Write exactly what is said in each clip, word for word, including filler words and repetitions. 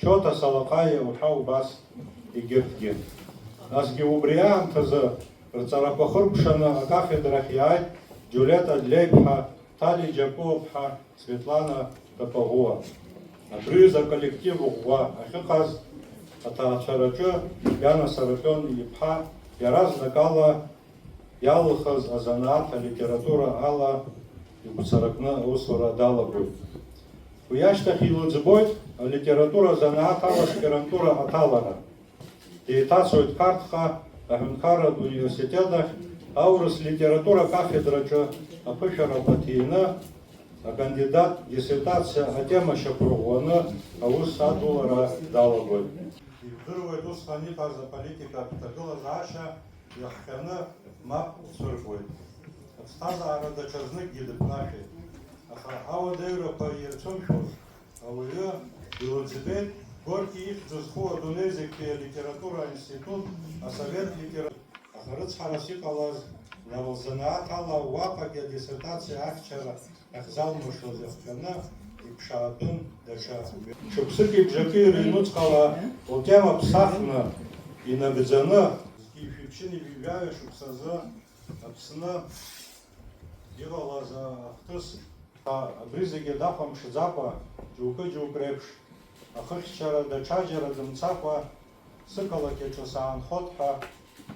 Шоҭа Салаҟаиа уҳәа убас егьырҭгьы. Насгьы убри аамҭазы рҵарақәа хыркәшаны акафедрахь иааит Џьулиета Длеиԥҳа, Ҭали Џьапуаԥҳа, Светлана Тапаӷәуа. Абри аҩыза аколлектив ӷәӷәа ахьыҟаз аҭаацәараҿы Диана Сарапион иԥҳа иаразнак ала иалылхыз азанааҭ алитература ала игәцаракны аусура далагоит. Уи ашьҭахь илыӡбоит алитература азанааҭ ала аспирантура аҭалара. Деиҭацоит Қарҭҟа аҳәынҭқарратә университет ахь аурыс литература акафедраҿы аԥышәарақәа ҭины, акандидат диссертациа атема шьақәырӷәӷәаны аус адулара далагоит. Ижәдыруеит усҟан иҟаз аполитикатә ҭагылазаашьа иахҟьаны мап цәыркуеит. Аԥсҭазаара даҽазныкгьы дыԥнашәеит. Аха ауадаҩрақәа ирцәымшәоз ауаҩы илыӡбеит Горки ихьӡ зху адунеи зегьтәи алитература аинститут, асовет литера-, аха рыцҳарас иҟалаз лара лзанааҭ ала уаҟагьы адиссертациа ахьчара ахьзалмыршоз иахҟьаны иԥшаатәын даҽа мҩа. Шықәсыки бжаки рыҩнуҵҟала лтема ԥсахны, инагӡаны, зқьи шәиԥшьыни жәаҩа шықәсазы Аԥсны иҟалаз ахҭыс, абри зегьы дахәамԥшӡакәа, џьоукы-џьоук реиԥш, ахыхьчара даҽаџьара дымцакәа, сықалақь аҿы саанхот ҳәа,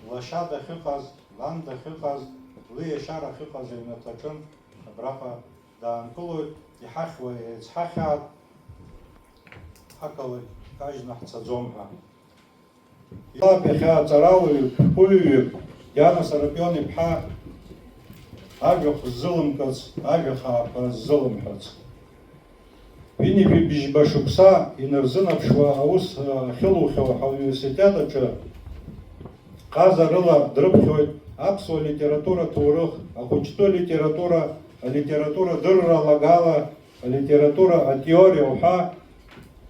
лашьа дахьыҟаз, лан дахьыҟаз, лиашьара ахьыҟаз аҩнаҭаҿын абраҟа даанкылоит, иҳахьуа еицҳахьаат, ҳақалақь кажьны ҳцаӡом ҳәа. Илап иахьа аҵарауаҩык, шәҟәыҩҩык Диана Сарапион-иԥҳа ажәахә ззылымгац, ажәа хаақәа ззылымҳәац. Ҩынҩажәи бжьба шықәса инарзынаԥшуа аус ахьылухьоу ҳауниверситет аҿы ҟазарыла дрыԥхьоит аԥсуа литература ҭоурых, ахәыҷтәы литература, алитература дырра алагала, алитература атеориа уҳәа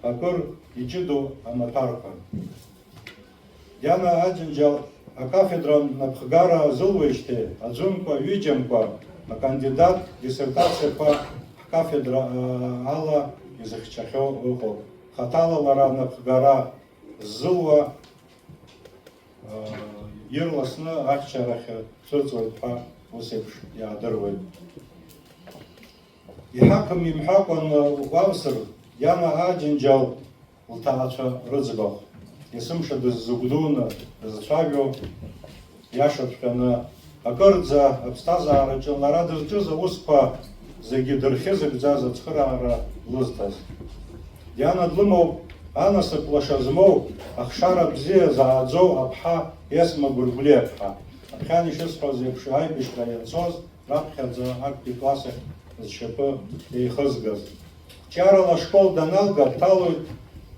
акыр иҷыдоу амаҭәарқәа. Диана Аџьынџьал акафедра напхгара азылуеижьҭеи аӡәымкәа, ҩыџьамкәа акандидат диссертациақәа ҳкафедра, аа, ала изыхьчахьоу ыҟоуп. Хаҭала лара напхгара ззылуа, аа, ирласны ахьчарахь дцәырҵуеит ҳәа ус еиԥш иаадыруеит. Иҳақым имҳәакәан уалсыр, Диана Аџьынџьал лҭаацәа рыӡбахә, есымша дыззыгәдуны дызцәажәо, иашаҵәҟьаны, акырӡа аԥсҭазаараҿы лара дызҿыз аусқәа зегьы дырхьызыгӡаз ацхыраара лызҭаз. Диана длымоуп анасыԥ лаша змоу, ахшара бзиа зааӡоу аԥҳа Есма Гәыргәлиаԥҳа. Аԥхьан ишысҳәоз еиԥш, аибашьра ианцоз, раԥхьаӡа актәи класс ахь зшьапы еихызгаз. Қәҿиарала ашкол даналга, дҭалоит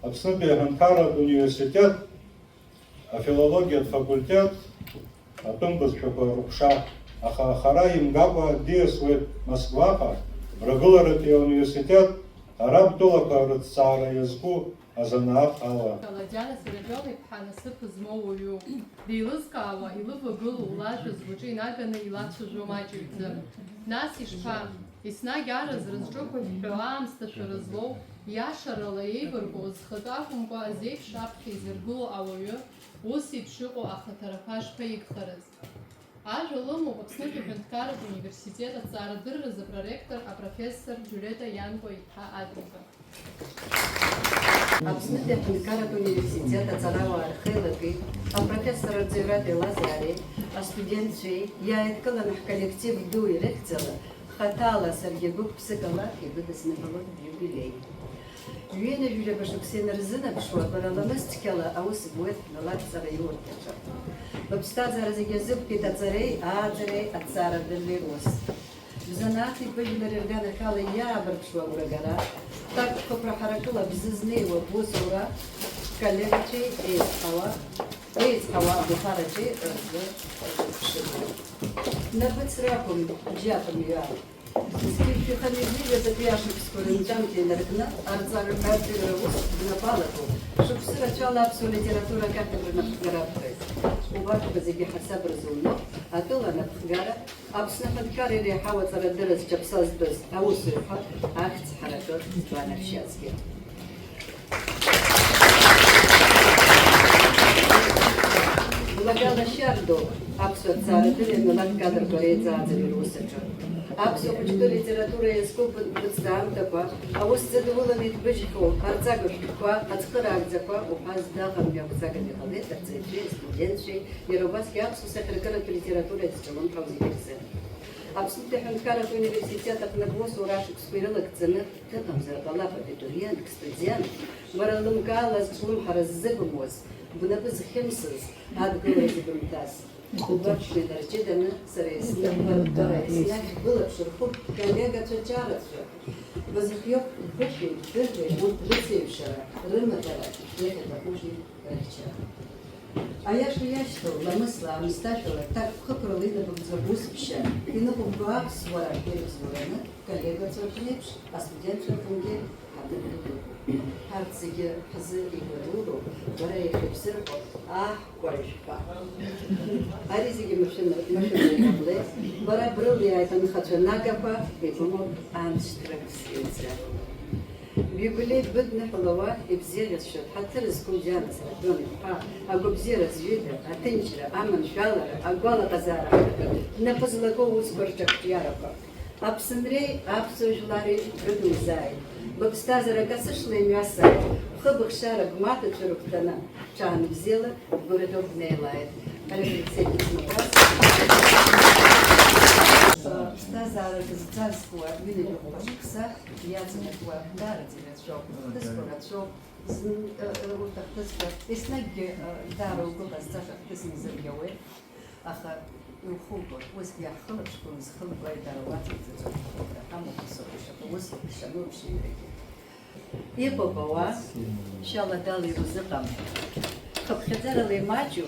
Аԥснытәи аҳәынҭқарратә университет, афилологиатә факультет, атәым бызшәақәа рыҟәша, аха ахара имгакәа диасуеит Москваҟа, рагыларатәи ауниверситет, араб тәылақәа рыҭҵаара иазку азанааҭ ала. Диана Сарапион-иԥҳа насыԥ змоу уаҩуп. Деилызкаауа, илывагылоу лажәа згәаҿы инаганы илацәажәо маҷҩӡам. Нас ишԥа? Еснагь араз рызҿықәыҳәҳәо аамсҭашәара злоу, иашарала еибарбоу, зхатә акәымкәа азеиԥш аԥхьа изыргыло ауаҩы, ус еиԥш иҟоу ахаҭарақәа шԥаигхарыз? Ажәа лымоуп Аԥснытәи аҳәынҭқарратә университет аҭҵаарадырразы апроректор апрофессор Џьулиета Ианкәа-иԥҳа Адлеиба. Аԥснытәи аҳәынҭқарратә университет аҵарауаа рхеилаки, апрофессор Арҵаҩратәи Лазари, астудентцәеи иааидкыланы ҳколлектив ду ирыхьӡала хаҭала саргьы гәык-ԥсыкала ибыдысныҳәалоит биубилеи. Ҩынҩажәи жәаба шықәса инарзынаԥшуа, бара ламыс цқьала аус буеит бнала аҵара иурҭаҿы. Быԥсҭазаара зегьы иазыбкит аҵареи ааӡареи аҭҵаарадырреи рус. Бзанааҭи быжәлари рганахьала иаабырԥшуа агәрагара, ҭакԥхықәра ҳаракыла бзызнеиуа бусура, коллегацәеи еизҳауа, еизҳауа абиԥараҿы рзы ԥшыма. Набыцракәым, бџьаҟ мҩа. Зқьи жәшәи хынҩажәи жәабатәи ашықәсқәа рынҵәамҭа инаркны арҵар-, арҵаҩра аус бнапы алаку, шықәсы рацәала аԥсуа литература акафедра напхгара аԥхьоит. Убарҭқәа зегьы ҳасаб рзуны, атәыла анапхгара, Аԥсны аҳәынҭқарра иреиҳау аҵарадырра зҿаԥса зтәыз аусуҩ ҳәа ахьӡ ҳаракы згәанаршьазгьы. Аԥсуа ҭҵаарадырреи амилаҭ кадрқәа реиҵааӡареи рус аҿы. Аԥсуа хәыҷтәы литература иазку быҭҵаамҭақәа, аус ҵадуланы иҭбыжьхьоу арҵага шәҟәқәа, ацхыраагӡақәа уҳәа зда аҟамҩа ақәҵаганы иҟалеит арҵаҩцәеи астудентцәеи, иара убасгьы аԥсуа сахьаркыратә литература иазҿлымҳау зегьы рзы. Аԥснытәи аҳәынҭқарратә университет аҟны бусура ашықәсқәа ирылагӡаны дыҟамзар ҟалап абитуриентк, студент, бара лымкаала зҿлымҳара ззыбымуаз, бнапы зхьымсыз, адгылара зыбымҭаз. Убарҭ шәеиларҷыданы сара исныҳәар, бара еснагь былаԥш рхуп коллегацәа ҷарацәа. Базыхиоуп, бышәи бдырреи урҭ рыцеиҩшара, рымадара, иахьаҭахузеи рыхьчара. Аиаша иашьҭоу, ламысла, аамсҭашәала, ҭакԥхықәрала инабыгӡо бусԥшьа, иныҟәымго аԥсуара ирыбзоураны, коллегацәа рхы еиԥш, астудентцәа рҟынгьы ҳаҭыр ду ыҟоуп. Ҳарҭ зегьы ҳзы игәадуроуп, бара иахьыбзырҳәо аҳкәажә ҳәа. Ари зегьы машәына, машәына иҟамлеит, бара брылиааит анхацәа нагақәа, ибымоуп аншьҭрак згьынӡа. Биубилеи быдныҳәалауа ибзеиӷьасшьоит ҳаҭыр зқәу Диана Сараӡон иԥҳа, агәабзиара зҩыда, аҭынчра, аманшәалара, агәалаҟазаара ҳҭахын, напы злаку аусқәа рҿы ақәҿиарақәа. Аԥсынреи аԥсуа жәлари рыдумзааит. Быԥсҭазаара касышла имҩасааит, бхы быхшара бмаҭацәа рыгәҭаны, ҽаанбзиала бгәырӷьо бнеилааит. Алексей Кузьмабас. Ԥсҭазаара дызҵазкуа ҩынҩажәа хәба шықәса иаҵанакуа даараӡа ирацәоуп. Хҭысқәа рацәоуп. Зны, ы, ы, урҭ ахҭысқәа, еснагьгьы, ы, даара угәы ҟазҵаша хҭыс имзаргьы ауеит, аха иухугоит, усгьы иаҳхылаԥшқәа узхылгои, дара уаҵәҟьа ҳамоуп, усоуп ишаҟа, усоуп ишану, аԥшьаҩрагьы. Иҟоуп ауаа, шьала дала ирзыҟам. Хыԥхьаӡарала имаҷу,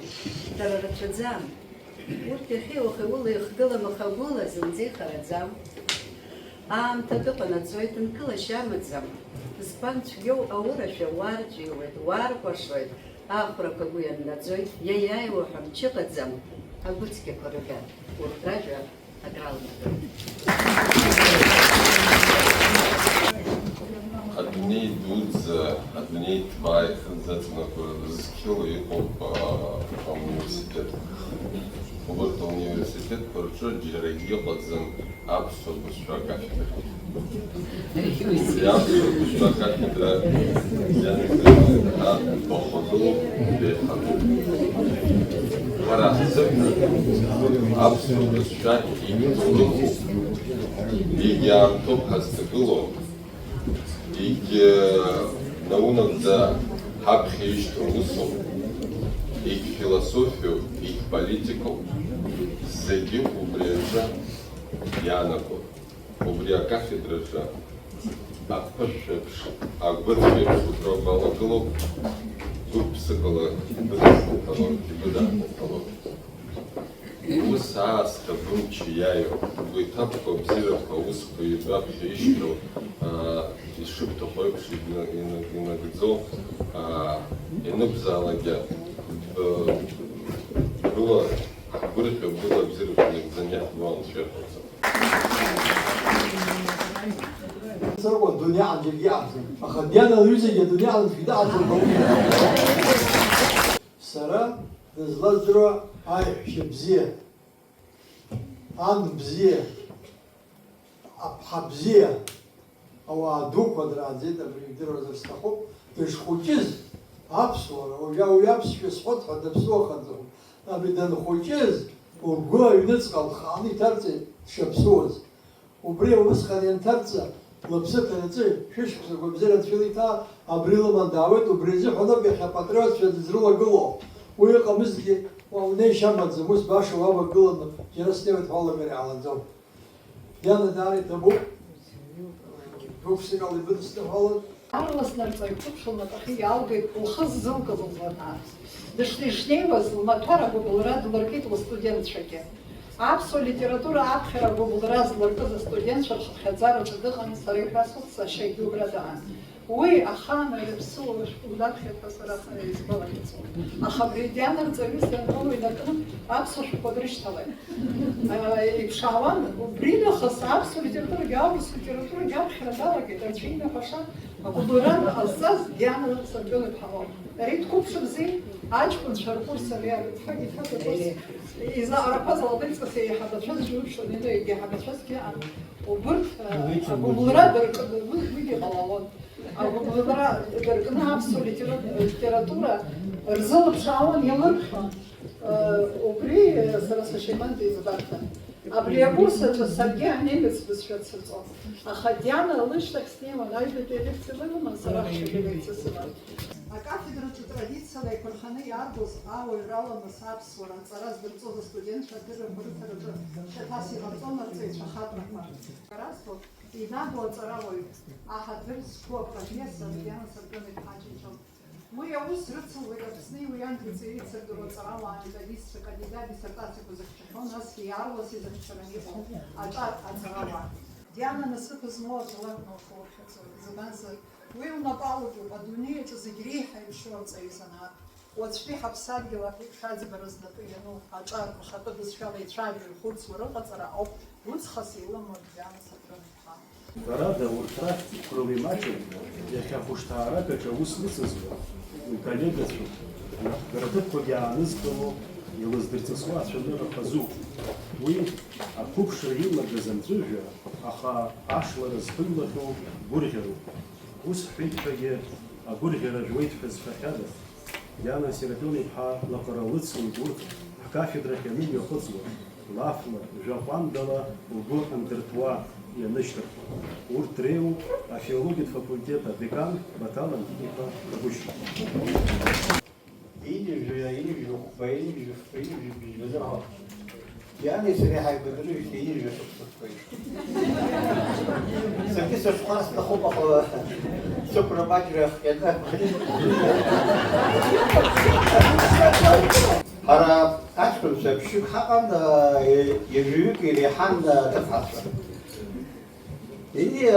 дара рацәаӡам. Урҭ иахьеи уахеи ула ихгылам, аха агәыла зынӡа ихараӡам. Аамҭа дыҟанаҵоит, нкылашьа амаӡам. Збан цәгьоу аурашәа уарҵәиуеит, уаркәашоит, ахәрақәа агәы ианнаҵоит, иаиааиуа ҳәа мчы ыҟаӡам. Агәыцқьақәа рыда урҭ ражәа акралнагоит. Адунеи дуӡӡа, адунеи ҭбаа ихыҵӡаҵәҟьаны зқьыла иҟоуп, а, ауниверситет. Убарҭ ауниверситетқәа рҿы џьарагьы иҟаӡам аԥсуа бызшәа акафедра. Убри аԥсуа бызшәа акафедра ианагӡаны ҳа ҳбахагылоуп, ҳбеиҳабуп. Ҳара ҳзыҳәан аԥсуа бызшәа егьҭоурыхуп, егьаамҭоуп ҳазҭагылоу. Егь наунагӡа ҳаԥхьа ишьҭоу усуп, егь философиоуп, егь политикоуп, зегьы убри аҿы иаанагоит. Убри акафедраҿы аԥышәеиԥш, агәырқьеиԥш убра балагылоуп, гәык-ԥсыкала ибыдыхәҳәалоит, ибыдаҳхәалоит. Ус аасҭа бымч иаиуа, бгәы иҭабқәа абзиарақәа аусқәа ҩба ԥхьа ишьҭоу, аа, ишыбҭаху еиԥш ина-, ина-, инагӡо, аа, ианакәзаалакгьы, б-, была, бгәырӷьо, была абзиарақәа инагӡаны иаҳбо Анцәа иаҳәарцоуп. Сырҟәа адунеи аҟны џьаргьы иҟаӡам. Аха Диана лҩызагьы адунеи аҟны фида аӡам. Сара дызлаздыруа аиҳәшьа бзиа, ан бзиа, аԥҳа бзиа, ауаа дуқәа драаӡеит, абри ижәдыруазар сҭахуп, дышхәыҷыз аԥсуара, уажәы уи аԥсшәа сҳәоит ҳәа даԥсуахаӡом. Абри данхәыҷыз, лгәы аҩныҵҟа лхааны иҭарҵеит дшаԥсуаз. Убри усҟан ианҭарҵа, лыԥсы ҭанаҵы, шәышықәса гәабзиара анцәа илиҭаа, абри лыман даауеит, убри азыҳәаноуп иахьа апатриотцәа дызрылагылоу. Уи ыҟамызҭгьы, уа унеишьа амаӡам, ус баша уавагыланы џьара снеиуеит ҳәа уалагар иҟалаӡом. Диана даара иҭабуп, гәык-ԥсыкала ибыдысныҳәалан. Арласны арҵаҩ қәыԥш лнапахьы иалгеит лхы ззылкыз лзаҭа. Дышнеи-шнеиуаз, лмаҭәар агәыбылра длыркит лыстудентцәагьы. Аԥсуа литература аԥхьара агәыбылра злыркыз астудентцәа рхыԥхьаӡараҿы дыҟан, сара иҳәасҭоит, сашьагьы убра дыҟан. Уи ахаан иаԥсуа шәҟәы даԥхьеит ҳәа сара исгәалашәаӡом. Аха абри Диана рҵаҩыс даннеи инаркны аԥсуа шәҟәқәа дрышьҭалеит. Иԥшаауан, убри нахыс аԥсуа литературагьы аурыс литературагьы аԥхьара далагеит, анцәа ииҳәаша. Агәыбылра ҟазҵаз Диана Сарпион-иԥҳа лоуп. Ари дқәыԥшымзи, аҷкәынцәа ркурс ари, ари, дфа-, дфа-, дфа-, изаҟарақәаз ала дыҵкыс еиҳабацәаз џьушьон, ина егьи ҳабацәазгьы ыҟан. Убырҭ, э, агәыбылра дыркны, уи, уигьы ҟалалон. Агәыбылра дыркны аԥсуа литера-, литература рзылыԥшаауан, иалырхуан. Э, убри, э, сара сашьа Иман дизгәарҭан. Абри акурс аҿы саргьы анемец бызшәа дсырҵон. Аха Диана лышьҭахь снеиуан, аҩбатәи алекциа лыман, сара ахәшәатәи алекциа сыман. Акафедраҿы традициала еиқәырханы иааргоз ауаҩра ламыс аԥсуара аҵара здырҵоз астудентцәа адыррақәа рыҭараҿы шьаҭас иҟарҵон арҵаҩцәа хаҵарақәа. Инаго аҵарауаҩ, аҳаҭыр зқәу апрофессор Диана Сарпион-иԥҳа Ҷыҷыл. Уи аус рыцылуеит Аԥсни уи анҭыҵ еицырдыруа аҵарауаа, методистцәа, кандидат диссертациақәа зыхьчахьоу, насгьы иаарлас изыхьчараны иҟоу аҿар аҵарауаа. Диана насыԥ змоу аҵәылак налхылԥхьаӡоит. Избанзар, уи лнапы алаҵоуп адунеи аҿы зегь реиҳа иԥшьоу арҵаҩы изанааҭ. Уаҵәтәи ҳаԥсадгьыл аԥеиԥш аӡбара знапы иану аҿар рхатәы бызшәала ицәажәо ихәыцуа рыҟаҵара ауп гәыҵхас илымоу Диана Сарпион-иԥҳа. Ҳәарада, урҭ рахьтә қәрала имаҷым, иахьа ахәышҭаарагаҿ аус лыцызуа, лколлегацәоуп, анапхгара ҭыԥқәагьы аанызкыло, илыздырҵысуа ацәанырра хазуп. Уи ақәыԥшра илагаз амҵәыжәҩа, аха ашлара зхыҩлахьоу гәырӷьароуп. Ус ҳәеит ҳәагьы агәырӷьара жәуеит ҳәа зҳәахьада? Диана Серапион-иԥҳа лаҟара лыцлоит урҭ ҳкафедрахь ианымҩахыҵуа, лафла, жәаҟәандала лгәы андырҭуа ианышьҭырхуа. Урҭ дреиуоуп афилологиатә факультет адекан Баҭал Андрей-иԥа Гагәышь. Ҩажәа, ҩажәа хәба, ҩажәа фба, ҩажәа быжьба зырҳәо. Дианеи сареи ҳаибадырыжьҭеи ҩажәа шықәса збеит. Саргьы сышхәар сҭахуп, аха сықәра маҷра хҟьаны. Ҳара аҷкәынцәа ԥшьҩык ҳаҟан, ҩажәаҩык иреиҳан аҭыԥҳацәа. Ии,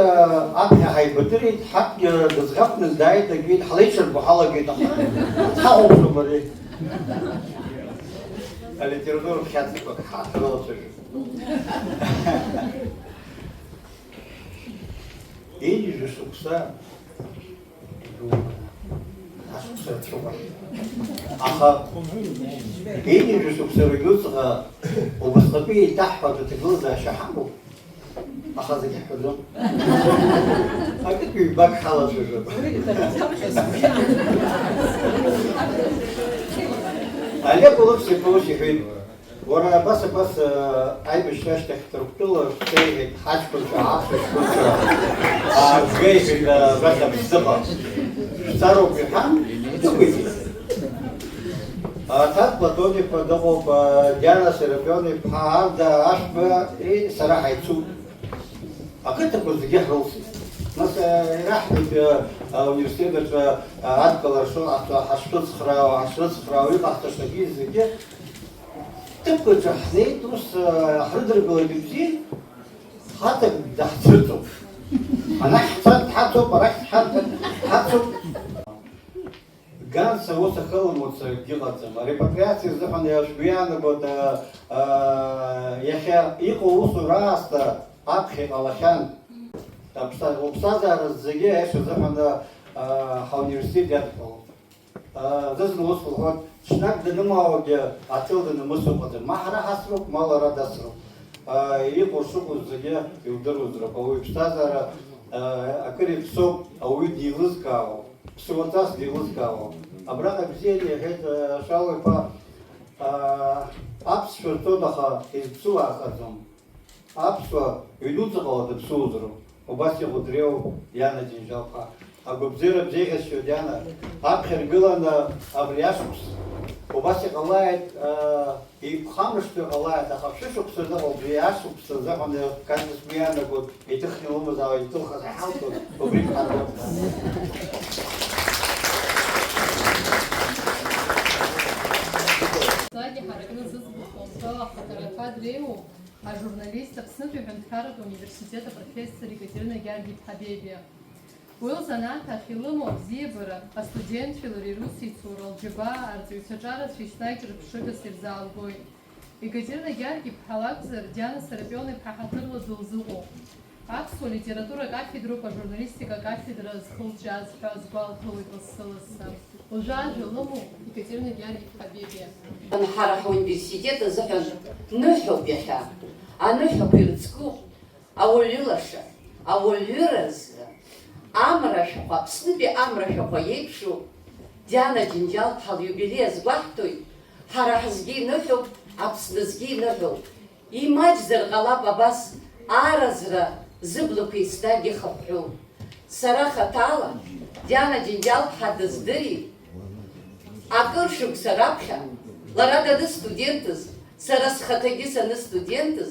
аԥхьа ҳаибадырит, ҳакгьы дыӡӷабны дааит, дагеит, ҳлеиҽырбо ҳалагеит, аха ҳахәаԥшуам ари. Алитературатә хьаҵрақәак ҳаҭарылацәажәон. Ҩажәа шықәса, ашықәса рацәоуп. Аха ҩажәа шықәса рыҩнуҵҟа убасҟатәи еиҭаҳҳәатәу аҭагылазаашьа ҳамоуп. Аха зегьы ҳҳәаӡом. Акык-ҩбак ҳалацәажәап. Олег Улыԥс-иԥа ус иҳәеит, уара абас, абас, а, аибашьра ашьҭахь Ҭырқәтәыла шәцеиҳәеит, ҳаҷкәынцәа, ҳаԥсуа ҷкәынцәа, а, шәгәеиҭеит, а, абас аԥсҭыҟа. Шәцароуп иҳәан, дықәиҵеит. Аҭак Платон-иԥа дыҟоуп, Диана Серапион-иԥҳа, Арда Ашәба, и, сара ҳаицуп. Ақыҭақәа зегьы ҳрылсит. Нас, э, ираҳҳәеит, э, ауниверситет аҿы, э, адгылара шыҟаҳҵо, ҳашшәыцхраауа, ҳашрыцхраауа, иҟаҳҵашагьы зегьы. Ҭыԥк аҿы ҳнеит, ус, э, ҳрыдыркылеит ибзиан, хаҵак даҳцәырҵуп. Анахь ҳцар дҳацуп, арахь дҳацуп. Ганс аус ахьылымуц акгьы ыҟаӡам. Арепатриациа азыҳәан шәгәы иаанагода, аа, иахьа иҟоу усура аасҭа аԥхьа иҟалахьан. Аԥсҭа-, уԥсҭазаара зегьы аиаша азыҳәан, аа, ҳауниверситет иадҳәалон. Аа, зыӡын ус лҳәон, ҽнак данымаауагьы аҭел данамысуа ыҟаӡам. Ма ҳара ҳасроуп, ма лара дасроуп. Аа, иҟоу шыҟоу зегьы илдыруазароуп. Ауаҩы иԥсҭазаара, аа, акыр иаԥсоуп, ауаҩы деилызкаауа. Ԥсуаҵас деилызкаауа. Абраҟа ибзианы иҳәеит, э, Шалва-иԥа, э, аԥсшәа рҳәон, аха изԥсу аахаӡом. Аԥсуа ҩнуҵаҟала дыԥсуазароуп. Убас иҟоу дреиуоуп Диана Џьынџьал-ԥҳа. Агәабзиара бзеиӷьасшьоит, Диана. Аԥхьа ргыланы абри ашықәс, убас иҟалааит, э, Еиқәхамышҭуа иҟалааит, аха шәышықәса ныҟоуп, уи ашықәса азыҳәан, кадр сгәы иаанагоит, еиҭыхны илымазаауа, илҭылхыз ҳалҭоит, убригь ҳарбоит. Ҳаракны зыӡбахә лҳәо ахаҭарнакқәа дреиуоуп ажурналист, Аԥснытәи аҳәынҭқарратә университет апрофессор Екатерина Георги-иԥҳа Бебиа. Уи лзанааҭ ахь илымоу абзиабара, астудентцәеи лареи русеицура, лџьабаа, арҵаҩцәа ҿарацәа еснагь рыԥшыгас ирзаалгоит. Екатерина Георги-иԥҳа лакәзар, Диана Серапион-иԥҳа ҳаҭырла дылзыҟоуп. Аԥсуа литература акафедроуп ажурналистика акафедра зхылҿиааз ҳәа сгәалҭалоит лассы-лассы. Уажәы ажәа лымоуп Екатерина Георгиевна Хабебиа. Ҳара ҳуниверситет азыҳәан ныҳәоуп иахьа. Аныҳәақәа ирыцку ауаҩы лаша, ауаҩы разы, амра ашәахәа, Аԥснытәи амра ашәахәа иеиԥшу Диана Џьынџьал-ԥҳа лиубилеи азгәаҳҭоит, ҳара ҳзгьы иныҳәоуп, Аԥсны згьы иныҳәоуп. Имаҷзар ҟалап абас аразра зыблақәа еснагь ихыҳәҳәо. Сара хаҭала Диана Џьынџьал-ԥҳа дыздырит акыр шықәса раԥхьа, лара даныстудентыз, сара схаҭагьы саныстудентыз,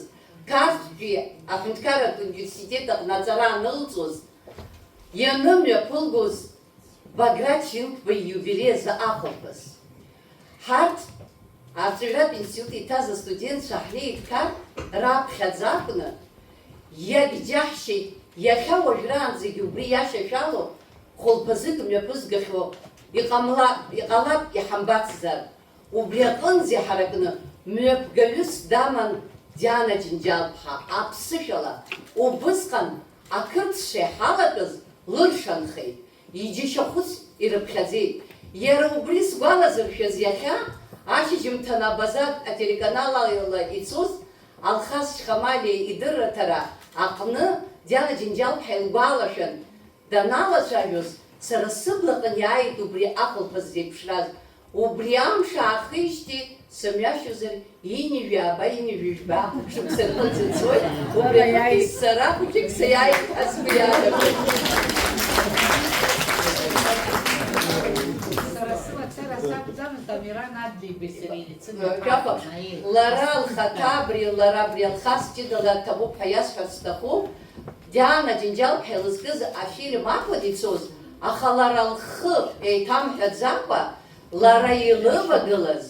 Қарҭтәи аҳәынҭқарратә университет аҟны аҵара анылҵоз, ианымҩаԥылгоз Баграт Шьынқәба ииубилеи азы ахәылԥаз. Ҳарҭ арҵаҩратә институт иҭаз астудентцәа ҳнеидкар раԥхьаӡа акәны, иагьџьаҳшьеит, иахьа уажәраанӡагьы убри иашьашәало хәылԥазык мҩаԥызгахьоу иҟамла-, иҟалап иҳамбацзар. Убри аҟынӡа иҳаракны мҩаԥгаҩыс даман Диана Џьынџьал-ԥҳа, аԥсышәала убысҟан ақырҭцәа иҳалатәаз лыршанхеит, иџьашьахәыс ирыԥхьаӡеит. Иара убри сгәалазыршәаз иахьа ашьыжьымҭан Абаза ателеканал ала ицоз Алхас Шьхамалиа идырраҭара аҟны Диана Џьынџьал-ԥҳа илгәалашәан, даналацәажәоз, сара сыблаҟны иааит убри ахәылԥаз зеиԥшраз. Убри амш аахижьҭеи сымҩашьозар, ҩынҩажәи ааба, ҩынҩажәи жәба шықәса рҟынӡа ицоит, убри аҟынтәи сара хәыҷык саиааит ҳәа сгәы иаанагоит. Сара сымацара сакәӡамызт, Амиран Адлеиба сареи Жәаха, лара лхаҭа абри, лара абри Алхас ҷыдала дҭабуп ҳәа иасҳәарц сҭахуп. Диана Џьынџьал-ԥҳа илызкыз афильм акәын ицоз, аха лара лхы еиҭамҳәаӡакәа, лара илывагылаз,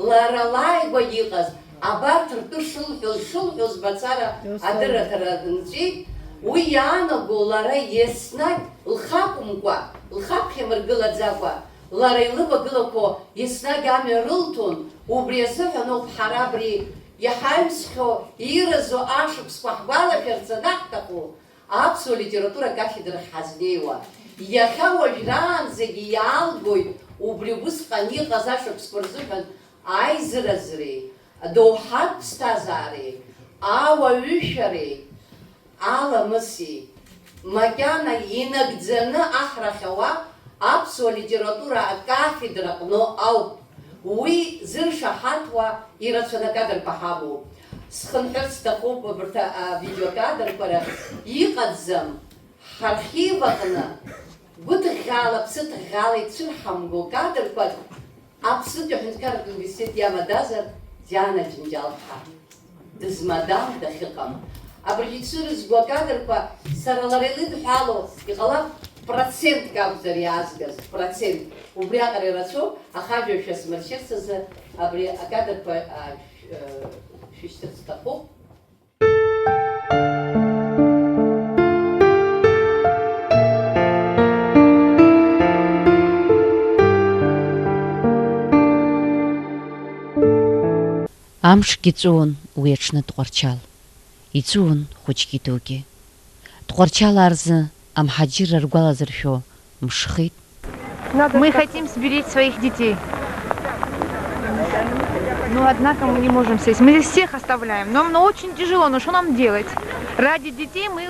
лара лааигәа иҟаз, абарҭ ртәы шылҳәоз, шылҳәоз мацара адырраҭара нҵәеит. Уи иаанаго лара еснагь лхы акәымкәа, лхы аԥхьа имыргылаӡакәа, лара илывагылақәо еснагь амҩа рылҭон, убри азыҳәан ауп ҳара абри иҳаҩсхьоу, иразу ашықәсқәа ҳгәалашәарц анаҳҭаху, аԥсуа литература акафедрахь ҳазнеиуа. Иахьа уажәраанӡагьы иаалгоит убри усҟан иҟаз ашықәсқәа рзыҳәан аизаразреи, адоуҳатә ԥсҭазаареи, ауаҩышәареи, аламыси, макьана инагӡаны аҳрахьауа аԥсуа литература акафедра аҟны ауп. Уи зыршаҳаҭуа ирацәаны акадрқәа ҳамоуп. Схынҳәырц сҭахуп абарҭ авидеокадрқәа рахь иҟаӡам. Ҳархив аҟны гәыҭыӷьӷьаала, ԥсыҭыӷьӷьаала ицәырҳамго кадрқәак Аԥснытәи аҳәынҭқарратә университет иамадазар, Диана Џьынџьал-ԥҳа дызмадам дахьыҟам. Абыржә ицәырызго акадрқәа сара лара илыдҳәалоу, иҟалап, процентк акәзар иаазгаз, процент. Убриаҟара ирацәоуп, аха ажәа шәасмыршьырц азы абри акадрқәа, а, шә-, э, шәышьҭырц сҭахуп. Амшгьы ҵәыуон уи аҽны Тҟәарчал. Иҵәыуон хәыҷгьы дугьы. Тҟәарчалаа рзы амҳаџьырра ргәалазыршәо мшхеит. Мы хотим сберечь своих детей. Но однако мы не можем сесть. Мы здесь всех оставляем. Нам, ну, очень тяжело, но что нам делать? Ради детей мы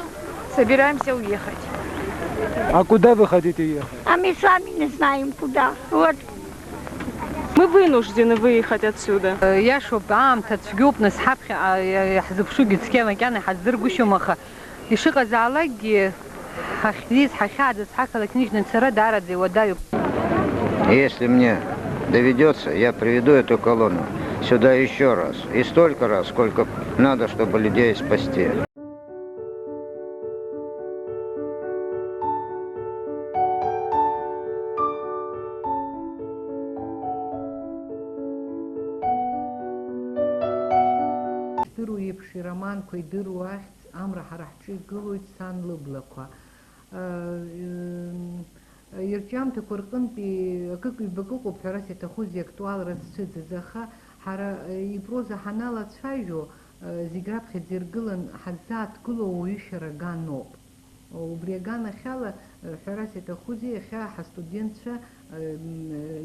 собираемся уехать. А куда вы хотите ехать? А мы сами не знаем куда. Вот. Мы вынуждены выехать отсюда. Иашоуп, аамҭа цәгьоуп, нас ҳаԥхьаҟа иаҳзыԥшугьы цқьа макьана иҳаздыргәышьом, аха ишыҟазаалакгьы, ҳахьиз, ҳахьааӡаз ҳақалақь ныжьны ацара даараӡа иуадаҩуп. Если мне доведётся, я приведу эту колонну сюда ещё раз. И столько раз, сколько надо, чтобы людей спасти. Здыруа еиԥш, ироманқәа идыруа ахьӡ Амра ҳара ҳҿы игылоит сан лыблақәа. Ирҿиамҭақәа рҟынтәи акык-ҩбак ыҟоуп ҳәарас иаҭаху зегь актуалра зцәыӡыз, аха ҳара ипроза ҳаналацәажәо, Зегь раԥхьаӡа иргылан ҳаззааҭгылоу ауаҩы шәара аганоуп. Убри аганахьала, ҳәарас иаҭахузеи, иахьа ҳастудентцәа,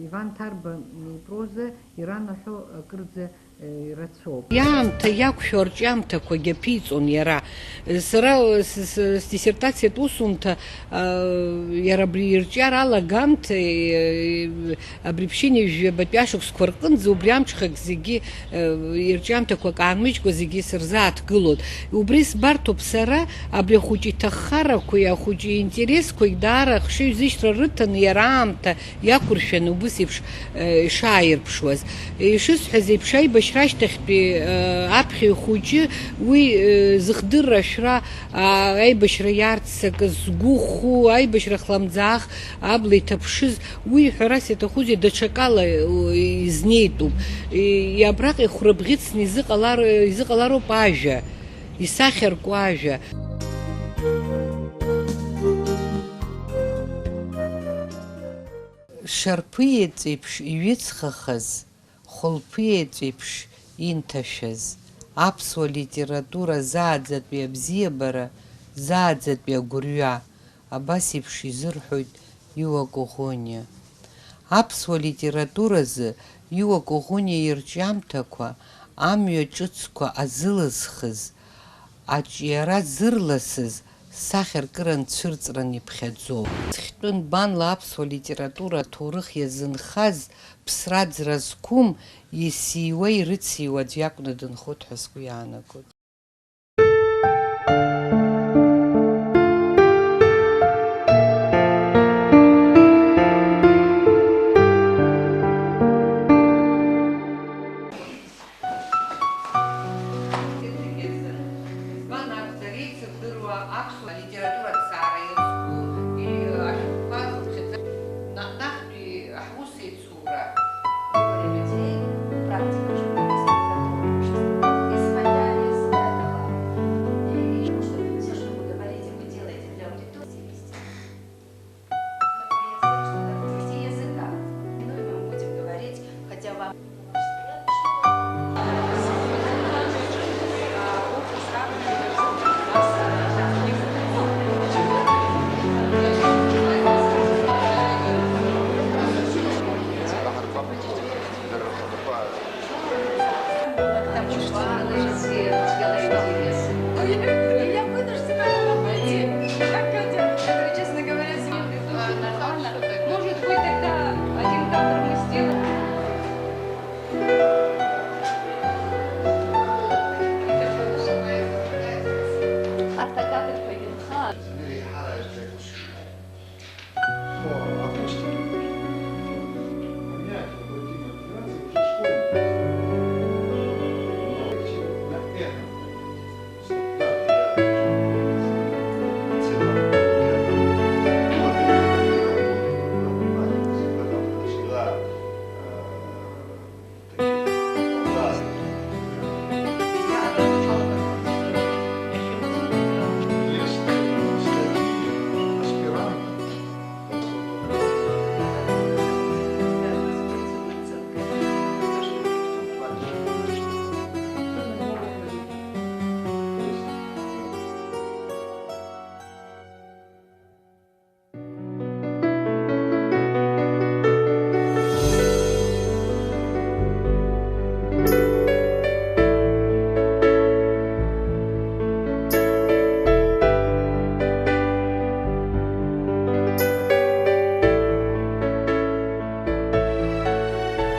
Иван Ҭарба ипроза иранаҳәо акырӡа ирацәоуп. Иаамҭа иақәшәо арҿиамҭақәагьы аԥиҵон иара. Сара с-, с-, сдиссертациатә усумҭа, а, иара абри ирҿиара алагамҭа, е, абри ԥшьынҩажәи жәабатәи ашықәсқәа рҟынӡа убри амҽхак зегьы, э, ирҿиамҭақәак аанмыжькәа зегьы сырзааҭгылон. Убри сбарҭоуп сара, абри ахәыҷы иҭаххарақәеи ахәыҷы иинтересқәеи даара ахшыҩзышьҭра рыҭаны иара аамҭа иақәыршәаны убыс еиԥш, э, ишааирԥшуаз. Ишысҳәаз еиԥш, аибашьра ашьҭахьтәи, э, аԥхьаҩ хәыҷы уи, э, зыхдырра ашәра, а, аибашьра иарццакыз, згәы ху, аибашьра хлымӡаах абла иҭаԥшыз, уи, ҳәарас иаҭахузеи, даҽакала, э, изнеитәуп. И-, абраҟа ихәрабӷьыцны изыҟалар-, изыҟалароуп ажәа, исахьарку ажәа. Шарԥыеҵәеиԥш иҩыҵхахаз, хәылԥыеҵәеиԥш инҭашәаз, аԥсуа литература зааӡатәи абзиабара, зааӡатәи агәырҩа, абас еиԥш изырҳәоит Иуа Коӷониа. Аԥсуа литературазы Иуа Коӷониа ирҿиамҭақәа, амҩа ҿыцқәа азылызхыз, аҿиара зырласыз, сахьаркыра нцәырҵран иԥхьаӡоуп. Хьтәы нбанла аԥсуа литература аҭоурых иазынхаз, ԥсра-ӡра зқәым, исиуа-ирыциуа аӡә иакәны дынхоит ҳәа сгәы иаанагоит. Избан акәзар, еицырдыруа аԥсуа литература аҭҵаара иазку, и-, ашәҟәқәа зыԥхьаӡа, наҟ-наҟтәи ҳус еицура. Выборы людей, практика журналистики, которая существует, исходя из этого. И что все, что вы говорите, вы делаете для аудитории, языка. Ну и мы будем говорить, хотя вам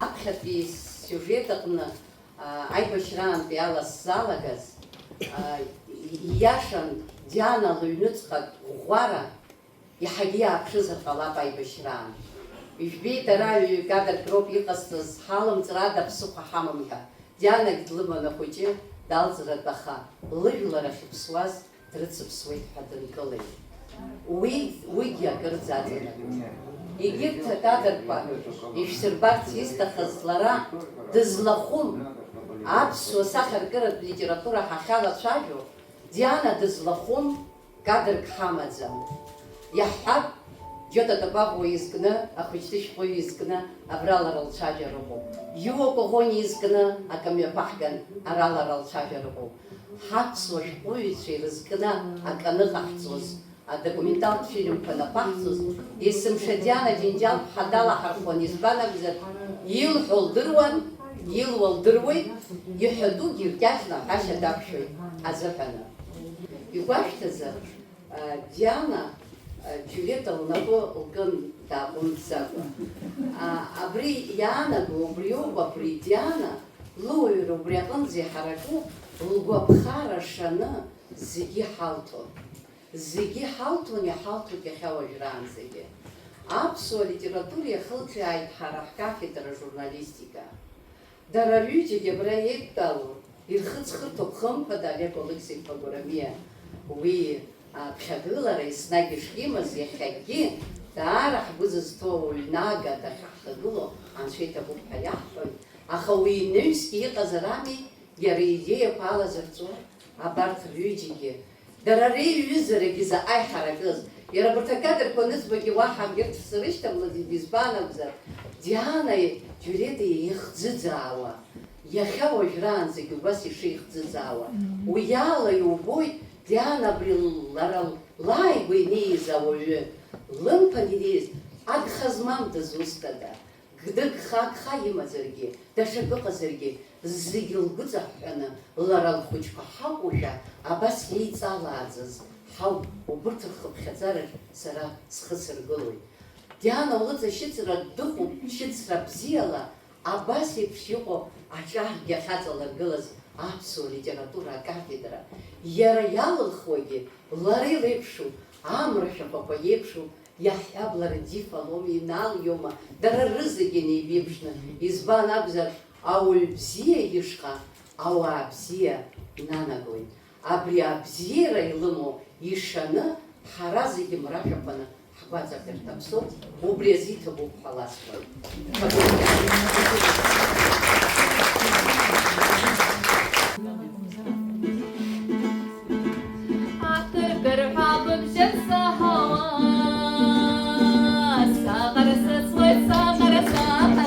Аԥхьатәи исиужет аҟны, аа, аибашьраантәи ала сзалагаз, аа, ииашан, Диана лыҩныҵҟатә ӷәӷәара иаҳагьы иааԥшызар ҟалап аибашьраан. Ижәбеит, ара ҩ-кадрк роуп иҟасҵаз, ҳалымҵра ада ԥсыхәа ҳамам ҳәа. Дианагь длыман ахәыҷы, далҵратәы, аха лыжәлар ахьыԥсуаз дрыцыԥсуеит ҳәа дынкылеит. Уи, уигьы акырӡа аҵанакуеит. Егьырҭ акадрқәа ишәсырбарц исҭахыз, лара дызлахәым, аԥсуа сахьаркыратә литература ҳахьалацәажәо, Диана дызлахәым кадрк ҳамаӡам. Иаҳҳәап, Џьота Тапаӷәуа изкны, ахәыҷтәы шәҟәыҩҩы изкны абра лара лцәажәара ыҟоуп. Иуа Коӷониа изкны акы мҩаԥаҳган, ара лара лцәажәара ыҟоуп. Ҳаԥсуа шәҟәыҩҩцәа ирызкны акы аныҟаҳҵоз, адокументалтә фильмқәа анаԥаҳҵоз, есымша Диана Џьынџьал-ԥҳа далаҳархәон, избан акәзар, илҳәо лдыруан, илуа лдыруеит, иҳәатәугьы иркьаҿны аҳәашьа дақәшәоит азыҳәаны. Игәашәҭазар, Диана, Џьулиета лнапы лкын дааҟәымҵӡакәа. Абри иаанаго убриоуп, абри Диана лыуаҩра убри аҟынӡа иҳараку, лгәаԥхара шаны зегьы иҳалҭон. Зегьы иҳалҭон, иҳалҭоит иахьа уажәраанӡагьы. Аԥсуа литература иахылҿиааит ҳара ҳкафедра ажурналистика. Дара рҩыџьагьы абра еидтәалоу ирхыҵхырҭоуп, хымԥада, Олег Алықьса-иԥа Гәарамиа. Уи аԥхьагылара еснагь ишимаз, иахьагьы даара ҳгәы зызҭоу ауаҩнага дахьаҳхагылоу Анцәа иҭабуп ҳәа иаҳҳәоит, аха уи инаҩсгьы иҟазар ами, иара идеиақәа алазырҵәо абарҭ рҩыџьагьы. Дара реиҩызарагьы заҟа иҳаракыз! Иара абарҭ акадрқәа анызбогьы уаҳа акгьы срышьҭамлаӡеит, избан акәзар, Дианеи Џьулиетеи еихӡыӡаауа, иахьа уажәраанӡагьы убас ишеихӡыӡаауа. Уи ала иубоит Диана абри лара лааигәа инеиз ауаҩы, лымԥан инеиз, агха змам дызусҭада? Гдыгха-агха имазаргьы, даҽакы ыҟазаргьы, зегь лгәыҵаҳәҳәаны, лара лхәыҷқәа ҳакәушәа, абас иеиҵалааӡаз ҳауп, убырҭ рхыԥхьаӡараҿ сара схы сыргылоит. Диана улыҵашьыцра дыҟоуп, шьыцра бзиала, абас еиԥш иҟоу аҿаргьы ахьаҵалыргылаз аԥсуа литература акафедра. Иара иалылхуагьы лара илеиԥшу, амра шәахәақәа иеиԥшу, иаҳҳәап, лара дифалома, иналиома, дара рызегьы неибеиԥшны, избан акәзар, ауаҩ бзиа ишҟа ауаа бзиа нанагоит. Абри абзиара илымоу ишаны, ҳара зегьы мра шәахәаны ҳгәаҵа ҳирҭаԥсоуп, убри азы иҭабуп ҳәа ласҳәоит. Акыр-кыр ҳәа быбжьы саҳауа, саҟара сыцлоит, саҟара, саҟара.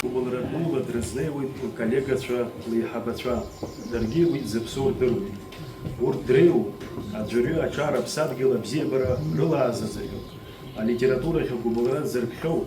Гәыбылра дула дрызнеиуеит лколлегацәа, леиҳабацәа. Даргьы уи дзыԥсоу рдыруеит. Урҭ дреиуоуп, аӡәырҩы аҿар аԥсадгьыл абзиабара рылаазыӡырҩып. Алитературахь агәыбылра зырԥхьоу,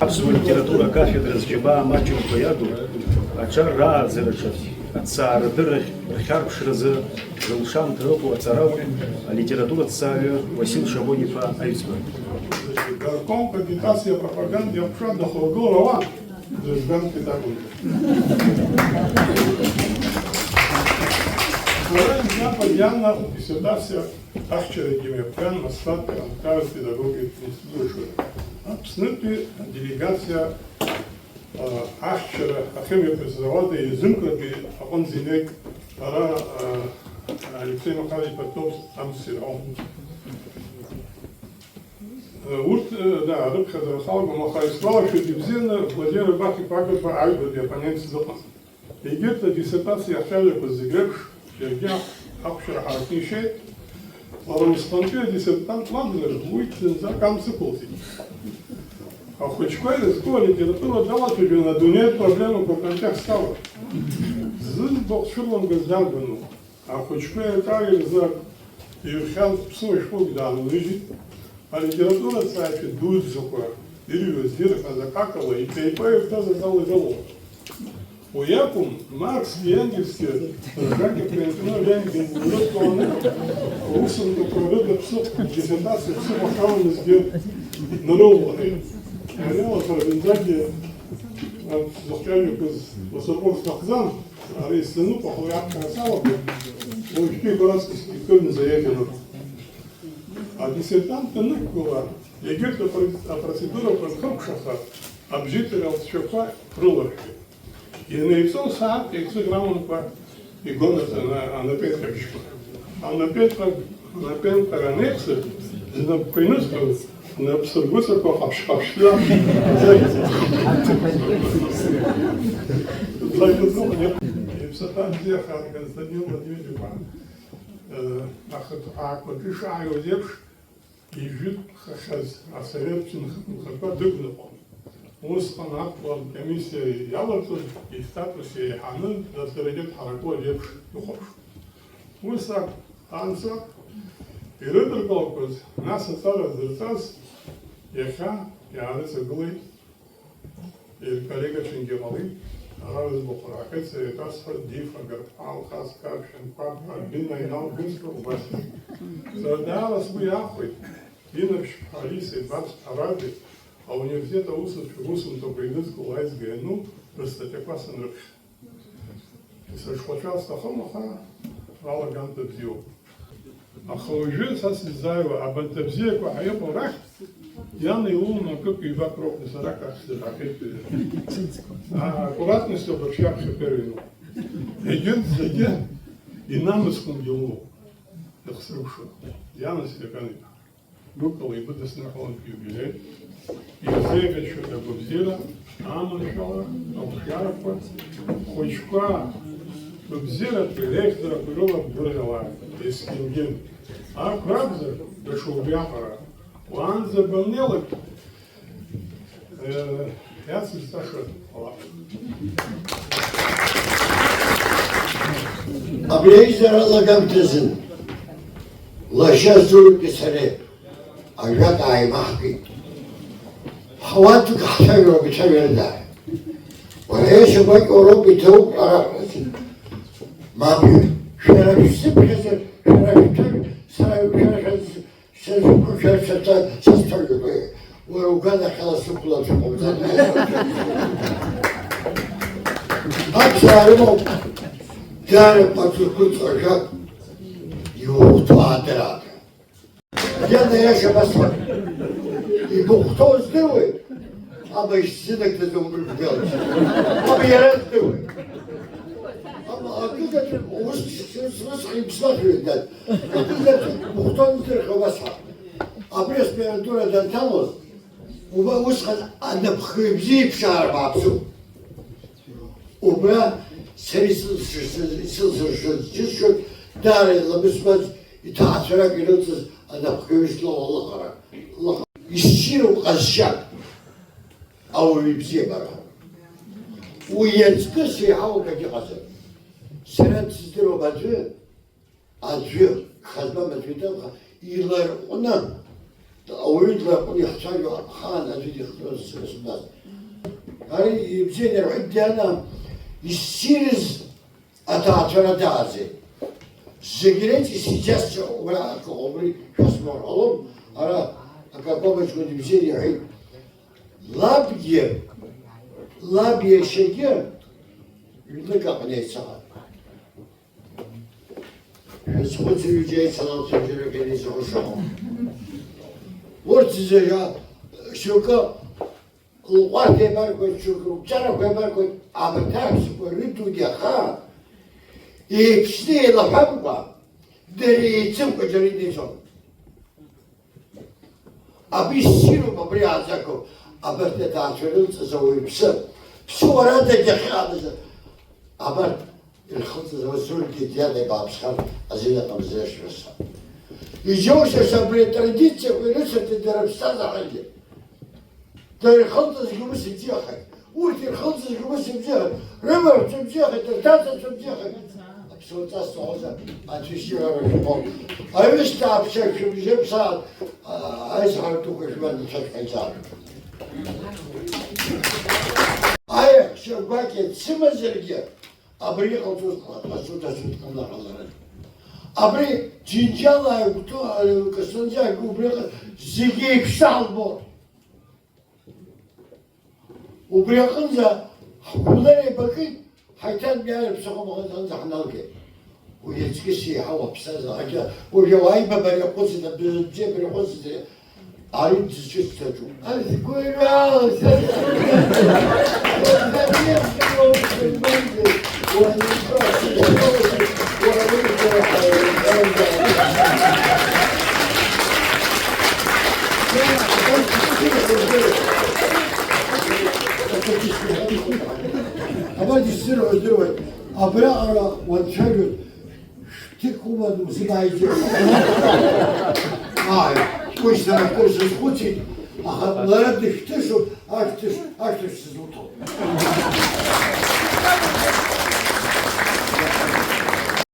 Аԥсуа литература акафедра зџьабаа маҷымкәа иаду аҿар рааӡараҿы аҭҵаарадыррахь рхьарԥшразы зылшамҭа ыҟоу аҵарауаҩ, алитератураҭҵааҩы Уасил Шабон-иԥа Аҩӡба. Горком по агитации и пропаганде иаҟәшәа дахыргылар ауан. Гражданский документ. Сара изнапа иана диссертациа ахьчарагьы мҩаԥган Москватәи аҳәынҭқарратә педагогикатә институт аҿы. Аԥснытәи аделегациа, а, ахьчара ахьымҩаԥысыз ауада еизымхратәи аҟынӡа инеит ара, а, Алексей Михайлович Поповс амц ирҳәон. Урҭ, да, рыԥхьаӡара салгом, аха исгәалашәоит ибзианы Владимир Бахиԥа Агрба аҩбатәи оппонентс дыҟан. Егьырҭ адиссертациа ахьажәақәа зегь реиԥш, иаргьы ахәшьара ҳаракны ишеит. Лара усҟантәи адиссертант лакәзар, уи зынӡак амц ықәылҵеит. Ахәыҷқәа ирызку алитература далацәажәон адунеитә проблемақәа рконтекст ала. Зыӡбахә цәырламгаз дарбану? Ахәыҷқәа еиҭа ирзак, иҩхьан ԥсуа шәҟәык даанлыжьит. Алитератураҭҵааҩцәа дуӡӡақәа ирҩуаз, ирҳәаз акакала, иԥеиԥеиҳәҳәаз азал ирылалон. Уи акәым, Марксгьы Енгельсгьы ржакьақәа ианкны, Ленгель днырыдтәаланы, аусумҭақәа рыда ԥсыхәа, диссертациа ԥсыхәа ахьаламызгьы нарылалахьеит. Ари алаҵара зынӡакгьы, а, сзыхҟьажьқәаз ласырҟәыр сҭахӡам. Ара исзаныҟәахо иаԥхьара салагоит, уажәтәи Гәараҵкыс икырмза иагьану. Адиссертант данықәгыла, егьырҭ апро-, апроцедурақәа анхыркәшаха, абжьыҭира алҵшәақәа рыларшәит. Ианеиҵо сааҭк еиҵых рамамкәа игон ана-, анапеинҟьабжьқәа. Анапеинҟьа-, анапеинҟьара анеиԥсы, знапқәа инызкылт, Напсыргәыҵақәа ҟаԥшь-ҟаԥшьла. Иԥсаҭа бзиахааит, Константин Владимирович-иԥа. Э, ахыҭҳәаақәа рҿы ишааиуаз еиԥш, ижәытәхахьаз асовет нхақәа дықәныҟәон. Усҟан актуалтә комиссиа иаларҵоз истатус еиҳаны дацарагьы дҳаракуа еиԥш дыхәаԥшуан. Ус акәзар, анцәа ирыдыркылақәаз, нас аҵара зырҵаз, иахьа иаарыҵагылеит ирколлегацәангьы ҟалеит, ара рыӡбахә раҳәеит, сара еиҭасҳәоит, Дифа, Гарԥҳа, Алхас, Каршәын, Қәаԥ, Альбина, Инал, Гәызкуа, убас. Сара даара сгәы иахәеит, Инаԥшьԥҳа Алиса, Ибарц Ҳарази, ауниверситет аусуцәа русумҭақәа инызкыло аизга иану рыстатиақәа санрыԥхьа. Исырҽхәацәар сҭахым, аха алагамҭа бзиоуп. Аха уажәы са сыззааиуа абанҭ абзиақәа ҳәа иҟоу рахьтә, иан илоуны акык-ҩбак роуп, нас арахь ахьӡ рҳәахьеит. А, аккуратность ауп аҽиаԥхьа первый-ну. Егьырҭ зегьы инамысхынгьы лоуп, дыхсырԥшуа. Ианас ирган иҭахар. Гәыкала ибыдысныҳәалоит иубилеи, ирзеиӷьасшьоит агәабзиара, аманшәалара, ақәҿиарақәа, хәыҷқәа, гәабзиаратәи реиӷьӡарақәа рыла бгәырӷьалааит, есқьынгьы. Арҭ ракәзар, даҽа убриаҟара, уаанӡа баннеилак, э, иацысҵаша ҟалап. Абри аизара алагамҭазын, лашьа Зурки сареи ажәак ааимаҳкит. Ҳуаҭәк ҳцәажәароуп, ицәажәарызааит. Уара иашьа гәакьа уроуп, иҭоуп ҳәа раҳәарц. Мап, шәара шәсыԥхьаӡар, шәара шәҭыжә, сара шәара шәа-, сызқәшәар сацәа-, сызҭажәуеи? Уара уганахьала сықәлар сыҟоуп. Аԥсуаа рымоуп, даара пату зқәыҵоу ажәак, иухәҭоу аадырааҭра. Ианаиаша басҳәап. Ибыхәҭоу здыруеит? Аба исзынагӡаз умрыжәгалеит. Аба иара здыруеит. Аба акызаҵәык ус, ус, усҟан иԥсуа шәыҩнан. Акызаҵәык быхәҭоу здырхьоу басҳәап. Абри аспирантура данҭалоз, уба усҟан анапхгаҩ бзиа иԥшаара бааԥсуп. Убра сара исылсыршаз, исылсыршаз џьысшьоит, даара иламысмаз, иҭаацәарак ирылҵыз анапхгаҩыс лоуа лыҟара. Лыҟ-, иссируп ҟазшьак, ауаҩы ибзиабара. Уи иаҵкыс еиҳау акгьы ыҟаӡам. Сара дсыздыруам аӡәы, Аӡәы, хазбам аӡәы иҭамха, иларҟәны, ауаҩы дларҟәны иҳцәажәо ахаан аӡәы дихҵәоз сара сымбац. Ари ибзианы ирҳәеит Диана, иссирыз аҭаацәара дааӡеит. Зегь реиҿа исиӡазшәа убра акы, убри шәасҳәар ҟалом, ара акакоба ҷкәын ибзианы иҳәеит. Лабгьы, лаб иашьагьы ҩнык аҟны еицаҳан. Шәазхәыцыр, ҩыџьа еицалалцәа џьарак ирзыҟәшахом. Урҭ зегьы шьоукы лҟәарҭа еибаргоит, шьоукы лгәҿарақәа еибаргоит, абарҭ аҳәсақәа рыдугьы ахаан еиԥшны еилаҳәамкәа, дара еицымкәа џьара инеицәоуп. Абри ссируп, абри ааӡагоуп. Абарҭ аҭаацәа ирылҵыз ауаҩԥсы, ԥсуарада иахьааныз, абарҭ ирхылҵыз ауаҩ зургьы диада ибааԥсхар азин ыҟамзи, ашәа сҳәап. Иџьоушьаша абри атрадициақәа ирыцырҵеит дара рыԥсҭазаарагьы. Дара ирхылҵызгьы ус ибзиахеит. Урҭ ирхылҵызгьы ус ибзиахеит. Рымаҳәцәа бзиахеит, рҭацацәа бзиахеит. Аԥсуа ҵас ҵаауазар, аӡәы ишьҭыхра шәҟәы. Аҩысҭаа шәыбжьыԥсаат, а, аизҳара дуқәа шәман ицәашәҟәиҵар. Аиаҳәшьа гәакьа дсымазаргьы, абри иҟалҵоз ҟалҵоит, ацәыҭ-ацәыҭ ҟалар ҟаларын. Абри џьынџьала иагәҭоу, а, Кастанӡа иагәҭоу убри ыҟан, зегьы еиԥш ҳалбон. Убри аҟынӡа ҳгәылара еибакит, ҳаиҭанбжьара ԥсыхәа мҟаҵанӡа ҳналгеит. Уи аҵкьыс еиҳау аԥсҭазаара, уажәы ауааибабара иаҟәыҵит, абзиабара иаҟәыҵит, ари дызҿыцӡаҿу. Азгәырҩа, сасрыҟәа, уаҳа Абарҭ исзырҳәо здыруеит, абраҟара уанцәажәоит, шәҭыԥ уманы узымааиӡеит. Ааи, уи сара акыр сазхәыцит, аха лара дышәҭышуп, ашәҭыш, ашәҭыш сызуҭом.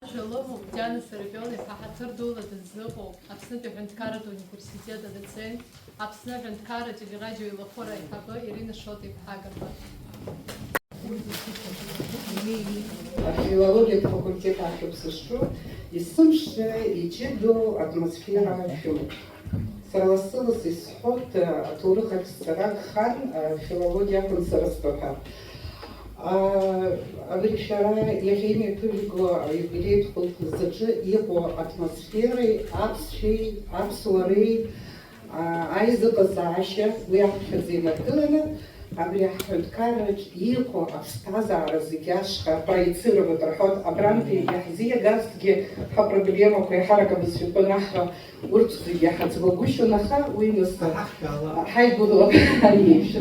Ажәа лымоуп Диана Сарапион-иԥа, ҳаҭыр дула дыззыҟоу Аԥснытәи аҳәынҭқарратә университет адоцент, Аԥсны аҳәынҭқарра ателерадио еилахәыра аиҳабы Ирина Шоҭа-иԥҳа Гарба. Афилологиатә факультет ахьыԥсышу, есымша иҷыдоу атмосфера шәымоуп. Сара лассы-ласс исҳәоит, аҭоурых ахь сцара гхан, афилологиа акәын сара стәы ҳәа. А, абри шәара иахьа имҩаԥыжәго аиубилеитә хәылԥазаҿы иҟоу атмосфереи, аԥсшәеи, аԥсуареи, а, аизыҟазаашьа, уи аԥхьаӡа инаргыланы, абри аҳәынҭқарраҿ иҟоу аԥсҭазаара зегьы ашҟа проецировать рҳәоит, абрантәи иаҳзиагазҭгьы ҳапроблемақәа еиҳарак абызшәақәа анаҳҳәа, урҭ зегьы ҳаӡбагәышьон, аха уи нас ҳаиқәшәала, ҳаигәыдлап ҳамеижә.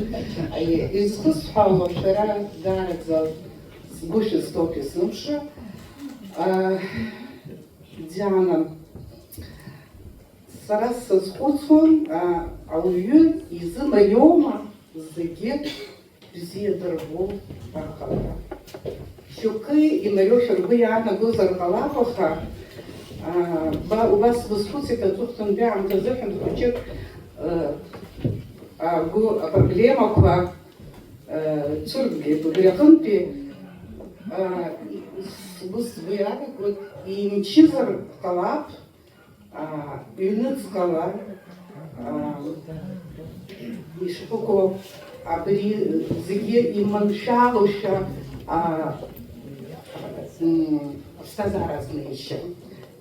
Изхысҳәаауа шәара даараӡа сгәы шәызҭоуп, исымша. А, Диана, сара сазхәыцуан, а, ауаҩы изы мариоума зегьы бзиа дырбо аҟара. Шьоукы имариоушәа ргәы иаанагозар ҟалап, аха, а, ба-, убас сбызхәыцит аҵыхәтәантәи аамҭазы ҳәынҭ хәыҷык, а, агәы апроблемақәа, а, цәыргеит. Убри аҟынтәи, а, сгәы, сгәы иаанагоит, имчызар ҟалап, аа, ҩныҵҟала, аа, ишԥыкәу абри зегьы иманшәалоушәа, аа, м, аԥсҭазаара азнаишьа.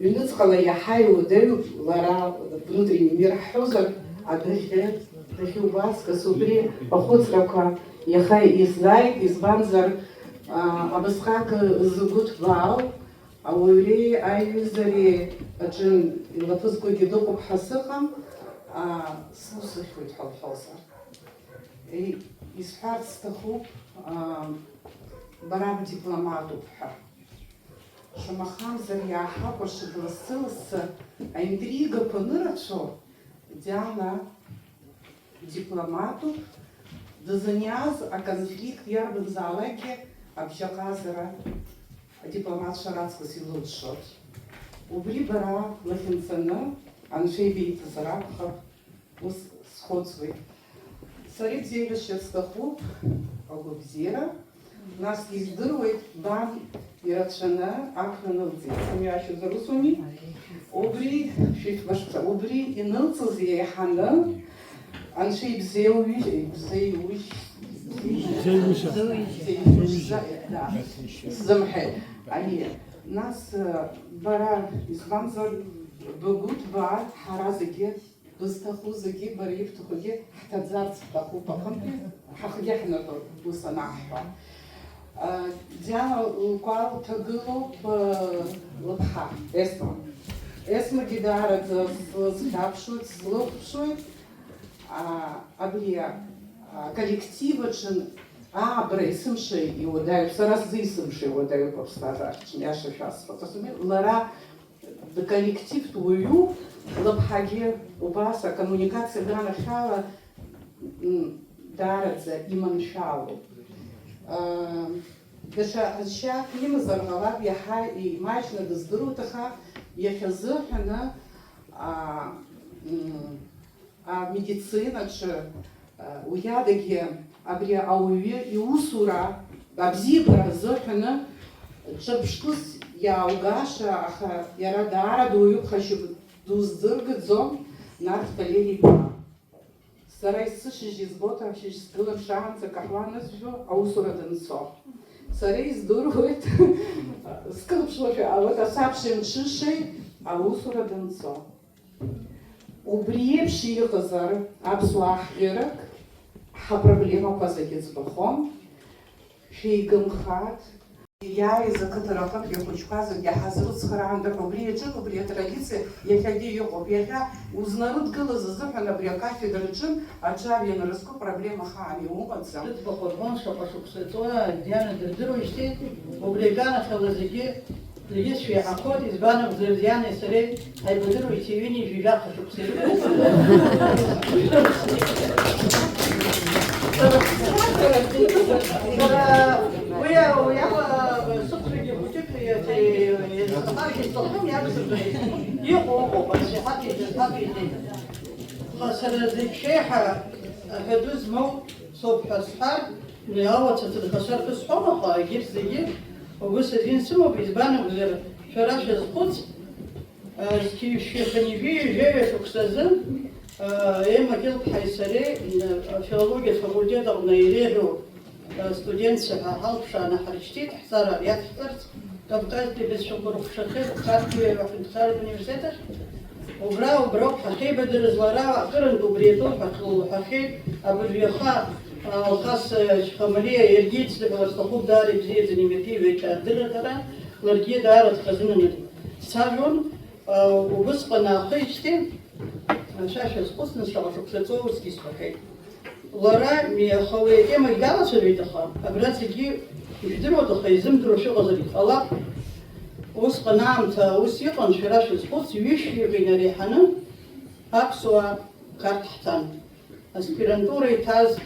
Ҩныҵҟала иаҳа иуадаҩуп лара, внутренний мир ҳҳәозар, адәахьы, адәахьы убасҟас убри ахәыцрақәа иаха исзааит, избанзар, аа, абасҟак згәы ҭбаау, ауаҩреи аиҩызареи аҿы илаԥызгогьы дыҟоуп ҳәа сыҟам, аа, сусыхьуеит ҳәа лҳәозар. И-, исҳәарц сҭахуп, аа, бара бдипломатуп ҳәа. Шамахамзар иааҳакәыршеит лассы-лассы аинтригақәа анырацәоу, Диана дипломатуп, дызыниаз аконфликт иарбанзаалакгьы абжьаҟазара адипломатцәа раҵкыс илылшоит. Убри бара лахьынҵаны анцәа ибеиҵазар акәхап, ус схәыцуеит. Сара ибзеиӷьасшьар сҭахуп агәабзиара, насгьы издыруеит, бан ирацәаны ақәра нылҵит, сымҩашьозар усуми? Убри, шәихьмыршәа, убри инылҵыз еиҳаны анцәа ибзеиуи-, ибзеиуи-, Бзеиушьа. Бзеиушьа, да, сзымҳәеит. Ани, нас, э, бара, избанзар, бгәы ҭбаар, ҳара зегьы, бызҭаху зегьы, бара ибҭахугьы ҳҭаӡарц ҳҭахуп, аҟынтәи ҳахгьы ҳнатәоит, ус анаҳҳәа. Э, Диана лкәал ҭагылоуп, э, лыԥҳа, Есма. Есмагьы даараӡа слызхьаԥшуеит, слыхәаԥшуеит. А, абри, а, коллектив аҿы аабра есымша иуадаҩуп, сара сзы есымша иуадаҩуп аԥсҭазаараҿы, иаша шәасҳәап. Асоби-, лара дколлективтә уаҩуп, лыԥҳагьы убас акоммуникациа аганахьала, м, даараӡа иманшәалоуп. А, даҽа ҟазшьак имазар ҟалап, иаҳа имаҷны дыздыруеит, аха иахьазыҳәаны, а, м, амедицинаҿы, уи адагьы абри ауаҩы иусура абзиабара азыҳәаны ҿырԥштәыс иааугаша, аха иара даара дуаҩуп, ҳәашьа дузӡыргаӡом, Нарҭ Валери-иԥа. Сара есышьыжь избоит, ашьыжь сгылан шаанӡа акаҳуа анызжәо, аусура данцо. Сара издыруеит, скылԥшуашәа, вот асабшеи амҽышеи аусура данцо. Убри еиԥш иҟазар, аԥсуаа ҳжәарак, ҳапроблемақәа зегьы ӡбахон, шәеигымхааит. Иааиз ақыҭа рҟынтәи ахәыҷқәа зегьы ҳазрыцхраанда ҳәа убри иаҿын, убри атрадициа иахьагьы иҟоуп. Иахьа узнарыдгылаз азыҳәан абри акафедра аҿы аҿар ианрызку проблема ахаан иумаӡам. Зыӡбахә рҳәон, шаҟа шықәса ҵуа, Диана дырдыруеижьҭеи, убри аганахьала зегьы Зегьы сшәеиҳахоит, избан акәзар, Дианеи сареи ҳаибадыруеит ҩынҩажәи жәаха шықәса ирыла. Сара уи, уи ала сыхәцәагьы хәыҷык иаҵахаргьы сҭахым, иакәзар, иҟоу ыҟоуп, асиҳаҭ иҭыԥҳа иҭеит. Аха сара зегь шеиҳа аҳәатәы змоу Соуп ҳәа сҳәар, уи ауаца ҭынхацәа ртәы сҳәом, аха егьырҭ зегьы угәы сазин сымоуп, избан акәзар, шәара шәазхәыц, а, зқьи-, шәи хынҩажәи ҩажәаҩа шықәсазы, а, Ема Кьылԥҳаи сареи, м, афилологиатә факультет аҟны иреиӷьу, а, студентцәа ҳәа ҳалԥшааны ҳарышьҭит, ҳҵара иацҳҵарц. Кавказтәи бызшәақәа рыҟәшахьеит, Харьковиа аҳәынҭқарратә университет ахь. Убра, уброуп ҳахьеибадырыз, лара акырынтә убри атәы лҳәахьеит, абыржә иаха, а, Алхас, а, Шьхамалиа иаргьы ицныҳәалар сҭахуп, даара ибзиаӡаны имҩаԥигеит адырраҭара, ларгьы даара дхазынаны дцәажәон, а, убысҟан аахижьҭеи, а, шәа шәазхәыцны шаҟа шықәса ҵуа усгьы исҳәахьеит. Лара, аха уи атемагь далацәажәеит, аха абра зегьы ижәдыруеит, аха изымдыруа шәыҟазаргьы ҟалап. Усҟан аамҭа ус иҟан, шәара шәазхәыц, ҩышәҩык инареиҳаны аԥсуаа Қарҭ ҳҭан. Аспирантура иҭаз,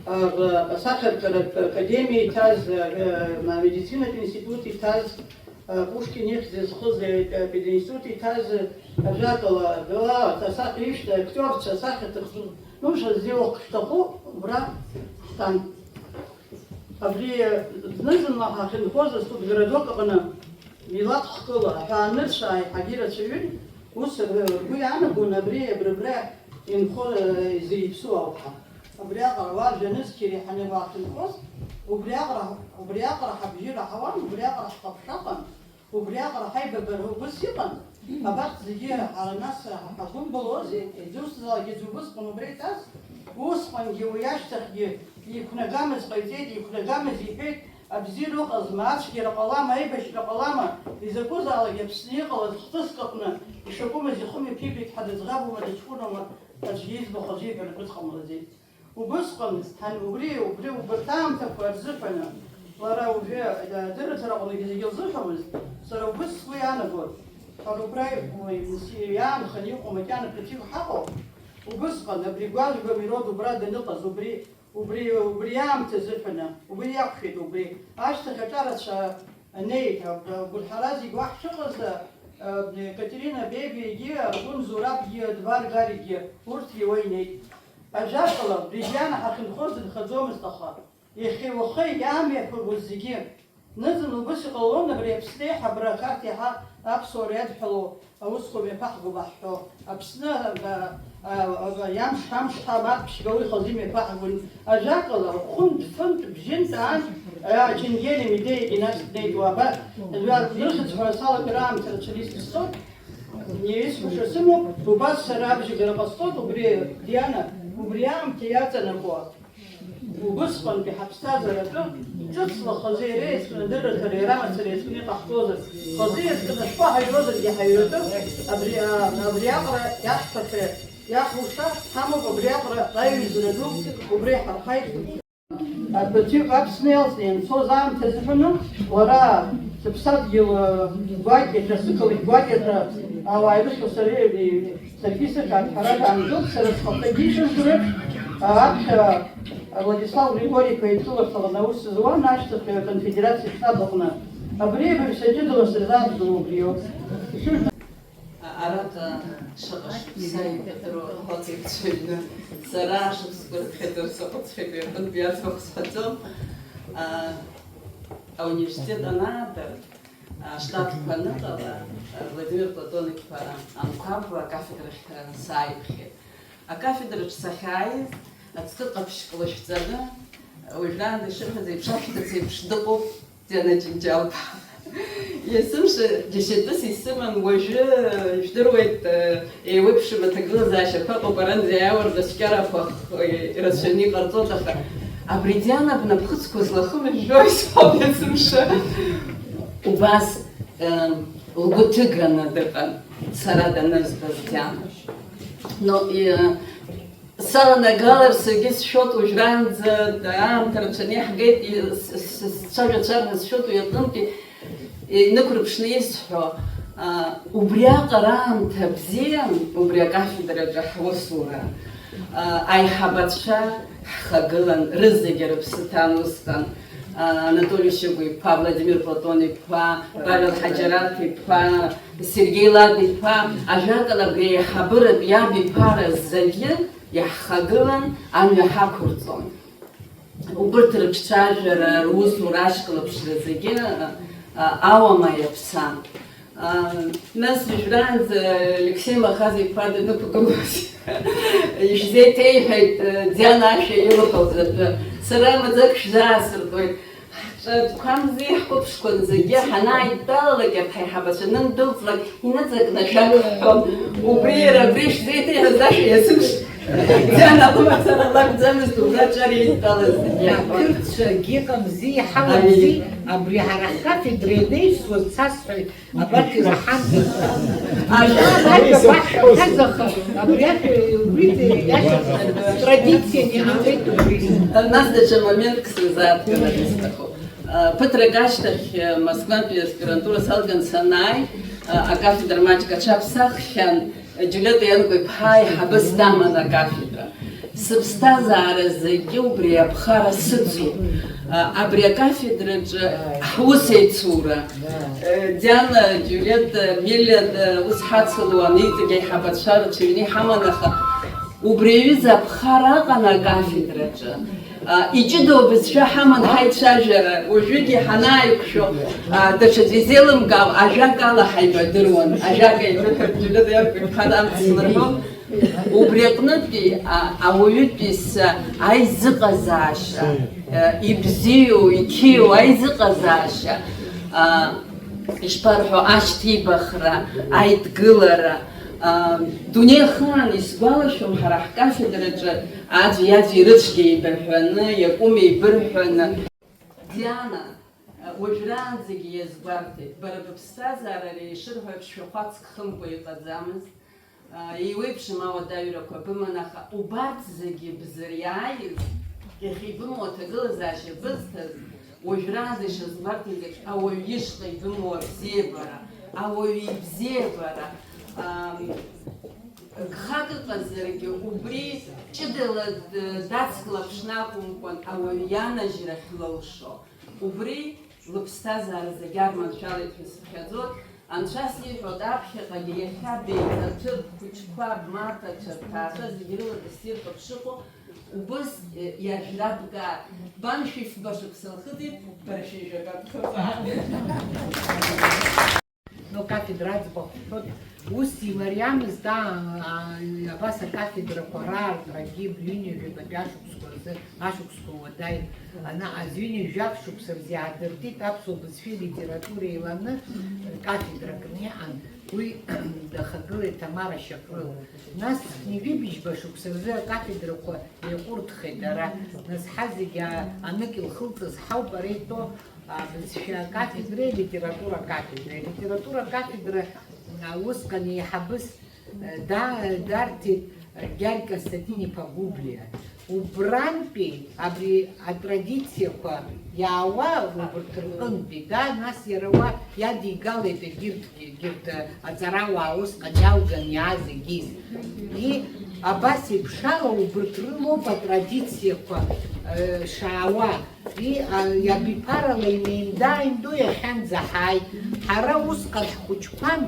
а, асахьаркыратә академиа иҭаз, а, амедицинатә институт иҭаз, Пушкин ихьӡ зхыз, э, пединститут иҭаз, э, ажәакала, Белала, асахьа ишәҭ, актиорцәа асахьа ҭыхзу, ну, шәыззеилыхк шәҭаху, убра ҳтәан. Абри, э, зны-зынла ҳахьынхоз астудгородок аҟны, милаҭ хкыла, аҳәаа анырцә ааиҳагьы ирацәаҩын, ус, э, ргәы иаанагон абри, абри, абра инхо, э, изы иԥсу ауп ҳәа. Убриаҟара уа жәанызқьи реиҳаны уахьынхоз, убриаҟара, убриаҟара ҳабжьы раҳауан, убриаҟара ҳхаԥшаҟан. Убриаҟара ҳаибабара убыс иҟан, абарҭ зегьы ҳара нас ҳагәымбылуазеи, иӡысзаалакгьы ӡәы убысҟан убра иҭаз, усҟангьы уи ашьҭахьгьы иқәнагамыз ҟаиҵеит, иқәнагамыз иҳәеит, абзиара ыҟазма, ацәгьара ҟалама, аибашьра ҟалама, изакәызаалакгьы Аԥсны иҟалаз хҭыск аҟны ишакәымыз ихы мҩаԥигеит, ҳа дыӡӷабума, дыҷкәыноума, аӡәгьы иӡбахә аӡәы иҳәара ҟамлаӡеит. Убысҟан, ҳан-, убри, убри, убарҭ аамҭақәа рзыҳәаны, лара уажәы, э, адырраҭара аҟныгьы зегьы лзыҳәомызт, сара убыс сгәы иаанагон, ҳара убра, уи, иаанханы иҟоу макьана ԥыҭҩык ҳаҟоуп, убысҟан абри Гәажәба Мирод убра даныҟаз, убри, убри, убри аамҭа азыҳәаны, убри иақәшәеит, убри ашьҭахь аҿарацәа анеит, агәырҳара зегь уа ҳшыҟаз, Екатерина Бебиагьы, Аргәын Зурабгьы, Адвар Гаригьы, урҭгьы уа инеит. Ажәакала, Редиана ҳахьынхоз дынхаӡомызт, аха иахьеи-уахеи иаамҩаԥгоз зегьы. Ныҵын убыс иҟалон абри Аԥсны еиҳабра, Қарҭ иаҳа аԥсуара иадҳәалоу аусқәа мҩаԥаҳгоуп ҳҳәо. Аԥсны, а, а, а, иамш-, амш ҳамаҭ ԥшьба уи хазы имҩаԥаҳгон. Ажәакала, хәынтә, фынтә, бжьынтә аан, а, Аченгели Медеигьы нас днеит уаба. Жәлар нырхьыӡ ҳәа салагара аамҭа рацәаны исызцоит. Исҳәаша сымоуп, убас сара абжьагара ҟасҵоит, убри, Диана, убри аамҭа иаҵанакуа. Убысҟантәи ҳаԥсҭазаараҿы ҿыцла хазы иара иацәаны адырраҭара, иара мацара иацәаны иҟаҳҵозар, хазы иацәаны ашәҟәы ҳаҩуазаргьы ҳаҩратәы, абри, а, абри аҟара иаҳҭахьа, иаҳуша ҳамоуп, абри аҟара аиҩызара ду убра иҳарҳаит. Абыржәы Аԥсны иалҵны ианцоз аамҭазы ҳәаны, лара сыԥсадгьыл, а, гәакьаҿа, сықалақь гәакьаҿа ауаа ирыхьуа сара, Саргьы сыхьаҭ ҳара ҳаангылт, сара схаҭагьы ишыздыру еиԥш, аԥхьа Владислав Григори-иԥа иҵәыларҭаҟны аус зуан, ашьҭахь аконфедерациа аштаб аҟны. Абри еиԥш саҷыдала сырзааӡом убриоуп. Араҟа шаҟа шықәса ибдыруа ҳхәаҵаҩцәа ҩны. Сара ашықәсқәа рыԥхьаӡара саҟәыҵхьеит, уи аҟынтә иаӡбахә сҳәаӡом. А, ауниверситет анаадыр, Аштатқәа аныҟала, Владимир Платон-иԥа Анқәаб акафедрахь сааиԥхьеит. Акафедраҿ сахьааиз, аӡкы ҟаԥшьк лышәҵаны, уажәраанӡа ишырҳәаз еиԥш, ашәҭыц еиԥш дыҟоуп Диана Џьынџьал-ԥҳа. Есымша џьашьатәыс исыман, уажәы, ижәдыруеит, еиуеиԥшым аҭагылазаашьақәа ыҟоуп, аранӡа иаауа рнацәкьарақәа х-, ирацәаны иҟарҵоит, аха абри Диана бнапхыцқәа злахымыжәжәо исҳәон есымша. Убас, э, лгәы ҭыганы дыҟан, сара данызбаз Диана. Но, э, саланагалар саргьы сшәоит, уажәраанӡа аамҭа рацәаны иаҳгеит, и-, с-, с-, сцәажәацәа рҳәа сшәоит уи аҟынтәи. Инықәырԥшны исҳәо, а, убриаҟара аамҭа бзиан, убри акафедраҿы ҳусура, а, аиҳабацәа ҳхагылан, рызегьы рыԥсы ҭан усҟан, а, Анатоли Шьагәа-иԥа, Владимир Платон-иԥа, Павел Ҳаџьараҭ-иԥа, Сергеи Лад-иԥа, ажәакала, абри аиҳабыратә иабиԥара зегьы иаҳхагылан, амҩа ҳақәырҵон. Убырҭ рыҿцәажәара, русура, ашьклаԥшра зегьы, а, ауама иаԥсан. А, нас уажәраанӡа Алексеи Махаз-иԥа данықәгылоз ишәзеиҭеиҳәеит, а, Диана ашәа илҳәоз атәы. Сара маӡак шәзаасыртуеит. Ҳҿатәқәа мзи, ҳқәыԥшқәа мзагьы ҳанааидтәалалак, арҭ ҳаиҳабацәа анындәылҵлак, иныҵакны ашәак ҳҳәон. Убри иара абри шәзеиҭеиҳәаз ашәа иазымшьҭ. Диана лымацара лакәӡамызт убра аҿар еидтәалаз зегьы иаҳҳәон. Ақырҭцәагьы ыҟамзи, иҳамамзи, абри ҳара ҳкафедра ианеисуаз цасҳәаҩ, абарҭ ираҳан. Ажәа, ажәа баҳҳәахьаз, аха абри ашәа, убри иашан, традициан ианҵеит убри. Нас даҽа моментк срызааҭгылар исҭахуп. Ԥыҭрак ашьҭахь, Москвантәи аспирантура салган санааи, акафедра маҷк аҽаԥсаххьан, Џьулиета Ианкәа-иԥҳа аиҳабыс даман акафедра. Сыԥсҭазаара зегьы убри аԥхара сыцуп. Абри акафедраҿы ҳусеицура. Диана, Џьулиета, Милиа, ус ҳацылуан, иҵегь аиҳабацәа рацәаҩны иҳаман, аха убри аҩыза аԥхара ыҟан акафедраҿы. А, иҷыдоу абызшәа ҳаман ҳаицәажәара, уажәыгьы ҳанааиқәшәо, а, даҽаӡәы изеилымкаау ажәакала ҳаибадыруан, ажәак еиҭыҳәҳәо, Џьулиета Ианкәа-иԥҳа амц лырҳәон. Убри аҟнытәи, а, ауаҩытәыҩса аизыҟазаашьа, а, ибзиоу, иқьиоу аизыҟазаашьа, а, ишԥарҳәо, ашьҭеибахра, аидгылара, а, дунеихаан исгәалашәом ҳара ҳкафедраҿы Аӡәи-аӡәи рыцәгьа еибаҳәаны, иакәым еибырҳәаны. Диана, уажәраанӡагьы иазгәарҭеит, бара быԥсҭазаара ари ишырҳәо еиԥш шәахәацк хымкәа иҟаӡамызт. Еиуеиԥшым ауадаҩрақәа быман, аха убарҭ зегьы бзыриааиз, иахьа ибымоу аҭагылазаашьа бызҭаз, уажәраанӡа ишазгәарҭаз еиԥш, ауаҩ ишҟа ибымоу абзиабара, ауаҩы ибзиабара, ам, гхак ыҟазаргьы, убри ҷыдала д-, дацклаԥшны акәымкәан, ауаҩ ианажьра ахьлылшо. Убри лыԥсҭазаара зегь арманшәалеит ҳәа сыԥхьаӡоит. Анцәа сиҳәоит, аԥхьаҟагьы иахьа деиҵаҭыԥ, хәыҷқәа, бмаҭацәа, рҭаацәа зегьы рыла дысзирхәап шыҟоу, убыс, э, иажәра бгар, бан шәифба шықәса лхыҵит, бара шәи жәаба бхыҵаат. Ну, кафедра аӡбахә ҳҳәоит, ус имариамызт, аа, аа, абас акафедрақәа раартрагьы ҩынҩажәатәи ашықәсқәа рзы, ашықәсқәа уадаҩ, ана, азҩынҩажәа шықәса рзы иаадыртит аԥсуа бызшәеи литературеи еиланы кафедрак рниаҟан, уи дахагылеит Ҭамара Шьақрыл. Нас ҩажәи быжьба шықәса рзы акафедрақәа еиҟәыртхеит ара, нас ҳа зегьы а-, анык илхылҵыз ҳауп, ара итәоу абызшәа акафедреи алитература акафедреи. Алитература акафедра, а, усҟан еиҳабыс, а, да-, дарҭеит, а, Гьаргь Константин-иԥа Гәыблиа. Убрантәи абри атрадициақәа иаауа убарҭ рҟынтәи, да, нас иара уа иадигалеит егьырҭгьы, егьырҭ, а, аҵарауаа усҟан иалган иааз егьыс. И абас еиԥшала убарҭ рылоуп атрадициақәа, а, шаауа. И, а, иабиԥарала инеимда-ааимдо иахьанӡа ҳааит. Ҳара усҟан ҳхәыҷқәан,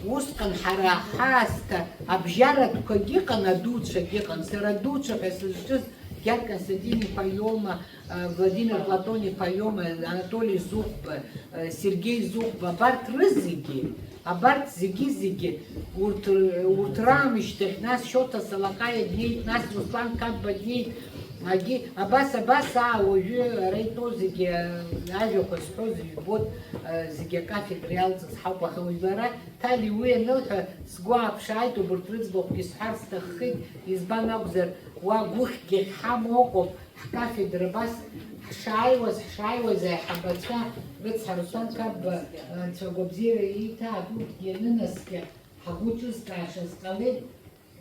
усҟан ҳара ҳаасҭа абжьаратәқәагь ыҟан, адуцәагь ыҟан. Сара адуцәа ҳәа сызҿыз Гьаргь Константин-иԥа иоума, а, Владимир Платон-иԥа иоума, Анатоли Зыхәба, а, Сергеи Зыхәба, абарҭ рызегьы. Абарҭ зегьы-зегьы, урҭ, урҭ раамышьҭахь, нас Шьоҭа Салаҟаиа днеит, нас Руслан Қапба днеит, агьи абас, абас, аа, уажәы ара итәоу зегьы, ажәақәа зҳәоз ижәбоит, зегьы акафедра иалҵыз ҳауп, аха уажәы ара, Ҭали, уи анылҳәа, сгәы ааԥшааит, убарҭ рыӡбахәгьы сҳәар сҭаххеит, избан акәзар, уа гәыхьгьы ахьҳамоу ыҟоуп, Ҳкафедра абас ҳшааиуаз, ҳшааиуаз аиҳабацәа рыцҳа, Руслан Қапба, анцәа агәабзиара ииҭааит, урҭгьы ианынаскьа, ҳгәы ҿызкаашаз ҟалеит,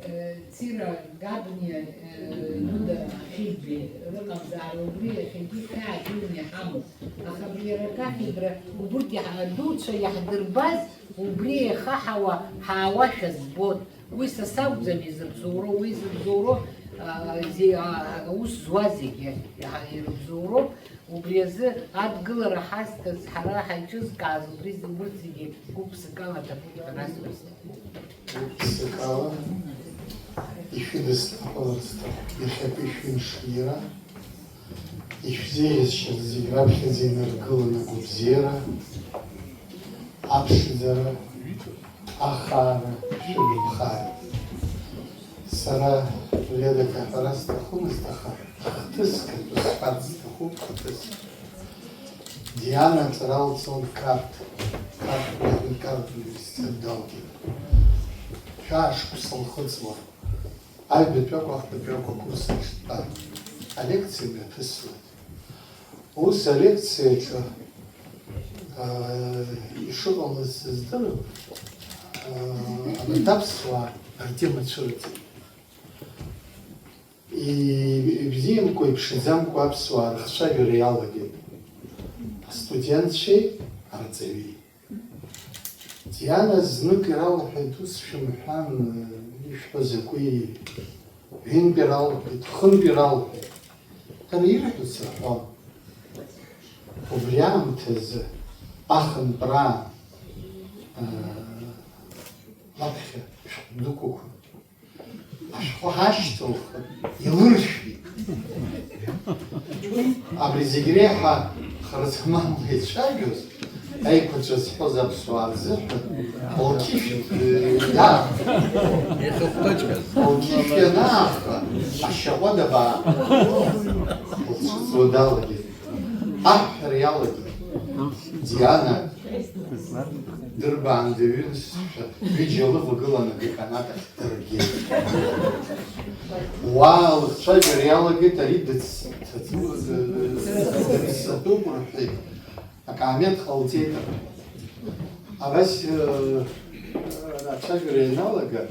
э, Цира Габниа, э, Гәында Ахьеибеи рыҟамзаара убри иахьагьы иҭааӡаны иҳамоуп. Аха абри иара акафедра убырҭ иаҳ-, адуцәа иаҳдырбаз убри еихаҳауа ҳаауашәа збоит. Уи са сакәӡам изыбзоуроу, уи зыбзоуроу, а, зи-, а, аус зуа зегьы иа-, ирыбзоуроуп. Убри азы адгылара ҳазҭаз, ҳара ҳаиҿызкааз убри зи-, урҭ зегьы гәык-ԥсыкала аҭабуп ҳәа расҳәар сҭахуп. Гәык-ԥсыкала ишәыдысныҳәалар сҭахуп иахьатәи шәымш иара. Ишәзеиӷьасшьаз зегь раԥхьаӡа инаргылан агәабзиара, аԥшӡара, ахаара, шәыгымхааит. Сара Леда Каҳәара сҭахымызт, аха хҭыск атәы сҳәарц сҭахуп, хҭыск. Диана аҵара лҵон Қарҭ, Қарҭ уажәы Қарҭ университет далгеит. Шәаашықәса лхыҵуа. Аҩбатәиқәа, ахԥатәиқәа акурс аҿтәа алекциа мҩаԥысуеит. Ус алекциаҿы, аа, ишыҟалаз сыздырам, аа, абарҭ аԥсуаа ртема цәырҵит. И-, ибзиамкәа, иԥшӡамкәа аԥсуаа рыхцәажәара иалагеит астудентцәеи арҵаҩи. Диана знык иралҳәеит, ус шәымҳәан, ишәҳәо закәи? Ҩынтә иралҳәеит, хынтә иралҳәеит. Дара ирҳәоз рҳәон. Убри аамҭазы ахынтәраан, аа, лаԥхьа шәҟә дықәықәын. Ашәҟәы ҳашьҭылхын, илыршәит. Абри зегь реиҳа хырзаманла ицәажәоз, аиқәаҵәа зҳәоз аԥсуаа рзыҳәан, лқьышә, иа-, Ихыхәтәыҷаз. Лқьышә ианааха, ашьаҟәада баа лцәыӡуа далагеит. Аҳәҳәара иалагеит. Диана, дырбаанда ҩынсшәа, ҩыџьа лывагылан адеканат ахь дыргеит. Уа, лыхцәажәара иалагеит, ари дыц-, дыц-, дыццатәуп рҳәеит. Акаамеҭ ҟалҵеит. Абас, э, ацәажәара ианалага,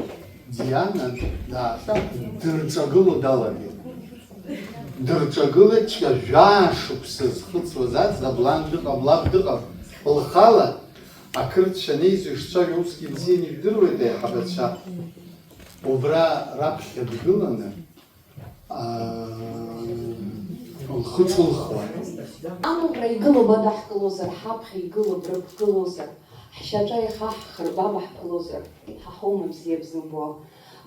Диана даахьаҳәын, дырҿагыло далагеит. Дырҿагылеит, цәгьа жәаа шықәса зхыҵуаз аӡӷаб лан дыҟам, лаб дыҟам, лхала ақырҭцәа анеизо ишцәажәо усгьы ибзианы ижәдыруеит аиҳабацәа. Убра раԥхьа дгыланы, аа, лхы ҿылхуан. Амра игылоуп, адаҳкылозар, ҳаԥхьа игылоуп, рыԥгылозар. Ҳшьаҿа ихаҳхыр, баба ҳԥылозар, ҳаҳаума бзиа бзымбо?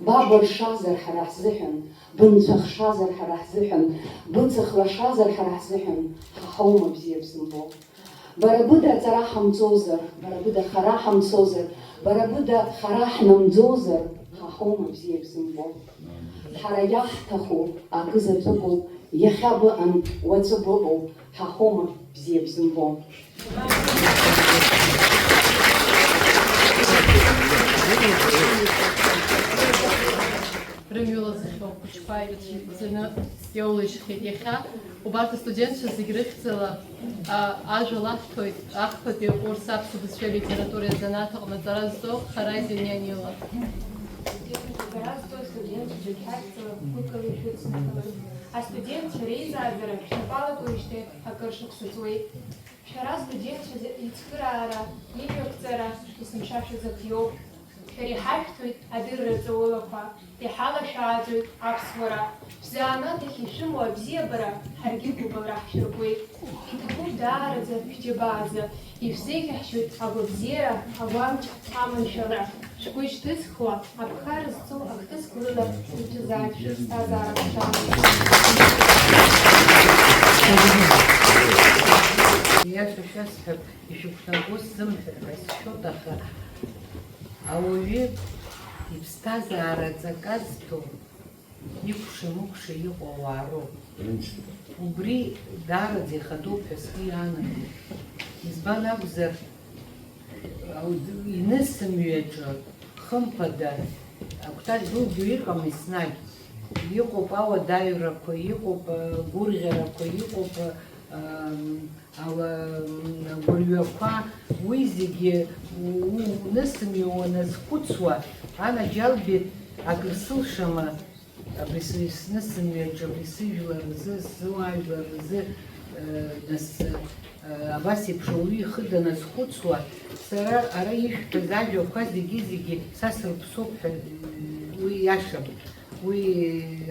Баба ршазар ҳара ҳзыҳәан, бынцәа хшазар ҳара ҳзыҳәан, быцыхла шазар ҳара ҳзыҳәан, ҳаҳаума бзиа бзымбо? Бара быда аҵара ҳамҵозар, бара быда хара ҳамцозар, бара быда хара ҳнамӡозар, ҳаҳаума бзиа бзымбо? Ҳара иаҳҭаху акы заҵәыкоуп, иахьа быҟан, уаҵәы быҟоуп, ҳаҳаума бзиа бзымбо? Рымҩала зыхьуа хәыҷқәа ирыцәгьаны иоулыжьхьеит. Иахьа убарҭ астудентцәа зегь рыхьӡала, а, ажәа лаҳҭоит ахԥатәи акурс аԥсуа бызшәеи алитературеи азанааҭ аҟны аҵара зҵо Харазиа Нианила. Аҵара зҵо астудентцәа зегь ҳахьӡала гәыкала ишәыцнаҳәалоит. Астудентцәа реизааӡара шәнапы алакуеижьҭеи акыр шықәса ҵуеит. Шәара астудентцәа ицхыраара, имҩақәҵара есымша шәазыхиоуп. Шәара иҳашәҭоит адырра ҵаулақәа, иҳалашәааӡоит аԥсуара. Шәзанааҭ ахь ишәымоу абзиабара ҳаргьы гәыбылра ҳшәыркуеит. Иҭабуп даараӡа шәџьабаазы, ишәзеиӷьаҳшьоит агәабзиара, агәамч, аманшәалара. Шәгәы ишьҭызхуа, аԥхара зцу ахҭысқәа рыла шәынцәазааит, шәыԥсҭазаара ԥшаауеит. Иашәа шәасҳәап, ишәықәнаго сзымҳәар ҳәа сшәоит, аха ауаҩы иԥсҭазаара аҵакы азҭо, икәша-мыкәша иҟоу ауаа роуп. Убри даараӡа ихадоуп ҳәа сгәы иаанагоит. Избан акәзар, инысымҩаҿы, хымԥада, акәтаӷь дугьы иҟам еснагь. Иҟоуп ауадаҩрақәа, иҟоуп агәырӷьарақәа, иҟоуп, ам, ала-, агәырҩақәа, уи зегьы у-, унысымҩа уаназхәыцуа, анаџьалбеит акыр сылшама, абри сы-, снысымҩаҿы, абри сыжәлар рзы, сыуаажәлар рзы, э, нас, э, абас еиԥш ауаҩы ихы даназхәыцуа, сара ара ишәҳәаз ажәақәа зегьы-зегьы са сырԥсоуп ҳәа, э, уи иашам. Уи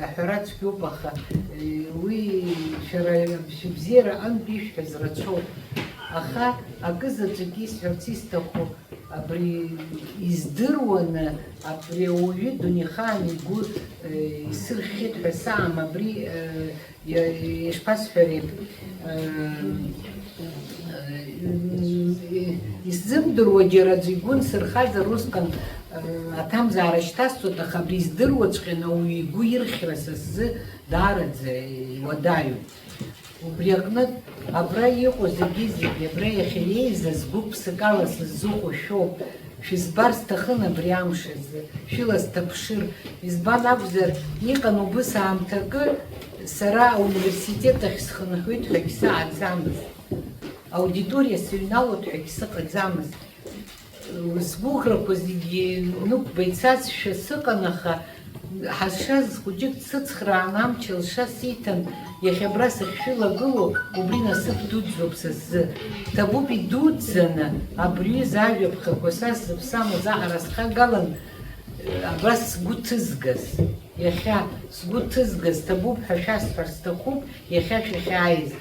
аҳәара цәгьоуп, аха, э, уи шәара шәыбзиара аҟынтә ишәҳәаз рацәоуп. Аха акы заҵәык исҳәарц исҭаху, абри издыруаны, абри ауаҩы дунеихаан игәы, э, исырхьеит ҳәа саам, абри, э, иа-, ишԥасҳәари, э, э, исзымдыруа џьара аӡәы игәы нсырхазар усҟан, э, аҭамзаара шьҭасҵоит, аха абри издыруаҵәҟьаны ауаҩы игәы ирхьра са сзы даараӡа иуадаҩуп. Убри аҟнытә, абра иҟоу зегьы-зегьы, абра иахьа иеизаз гәык-ԥсыкала сыззыҟоу шәоуп. Шәызбар сҭахын абри амш азы, шәыла сҭаԥшыр. Избан акәзар, иҟан убыс аамҭакы, сара ауниверситет ахь схынҳәуеит ҳәагь саҳәаӡамызт. Аудиториа сыҩналоит ҳәагь сыҟаӡамызт. Сгәыӷрақәа зегьы нықәба ицазшәа сыҟан, аха ҳазшаз хәыҷык дсыцхраан, амч лша сиҭан, иахьа абра сахьшәылагылоу убри насыԥ дуӡӡоуп са сзы. Ҭабуп идуӡӡаны абри аҩыза ажәаԥхақәа са сзыԥсамыз аҟара схагалан, абра сгәы ҭызгаз. Иахьа сгәы ҭызгаз ҭабуп ҳәа шәасҳәар сҭахуп, иахьа шәахьааиз.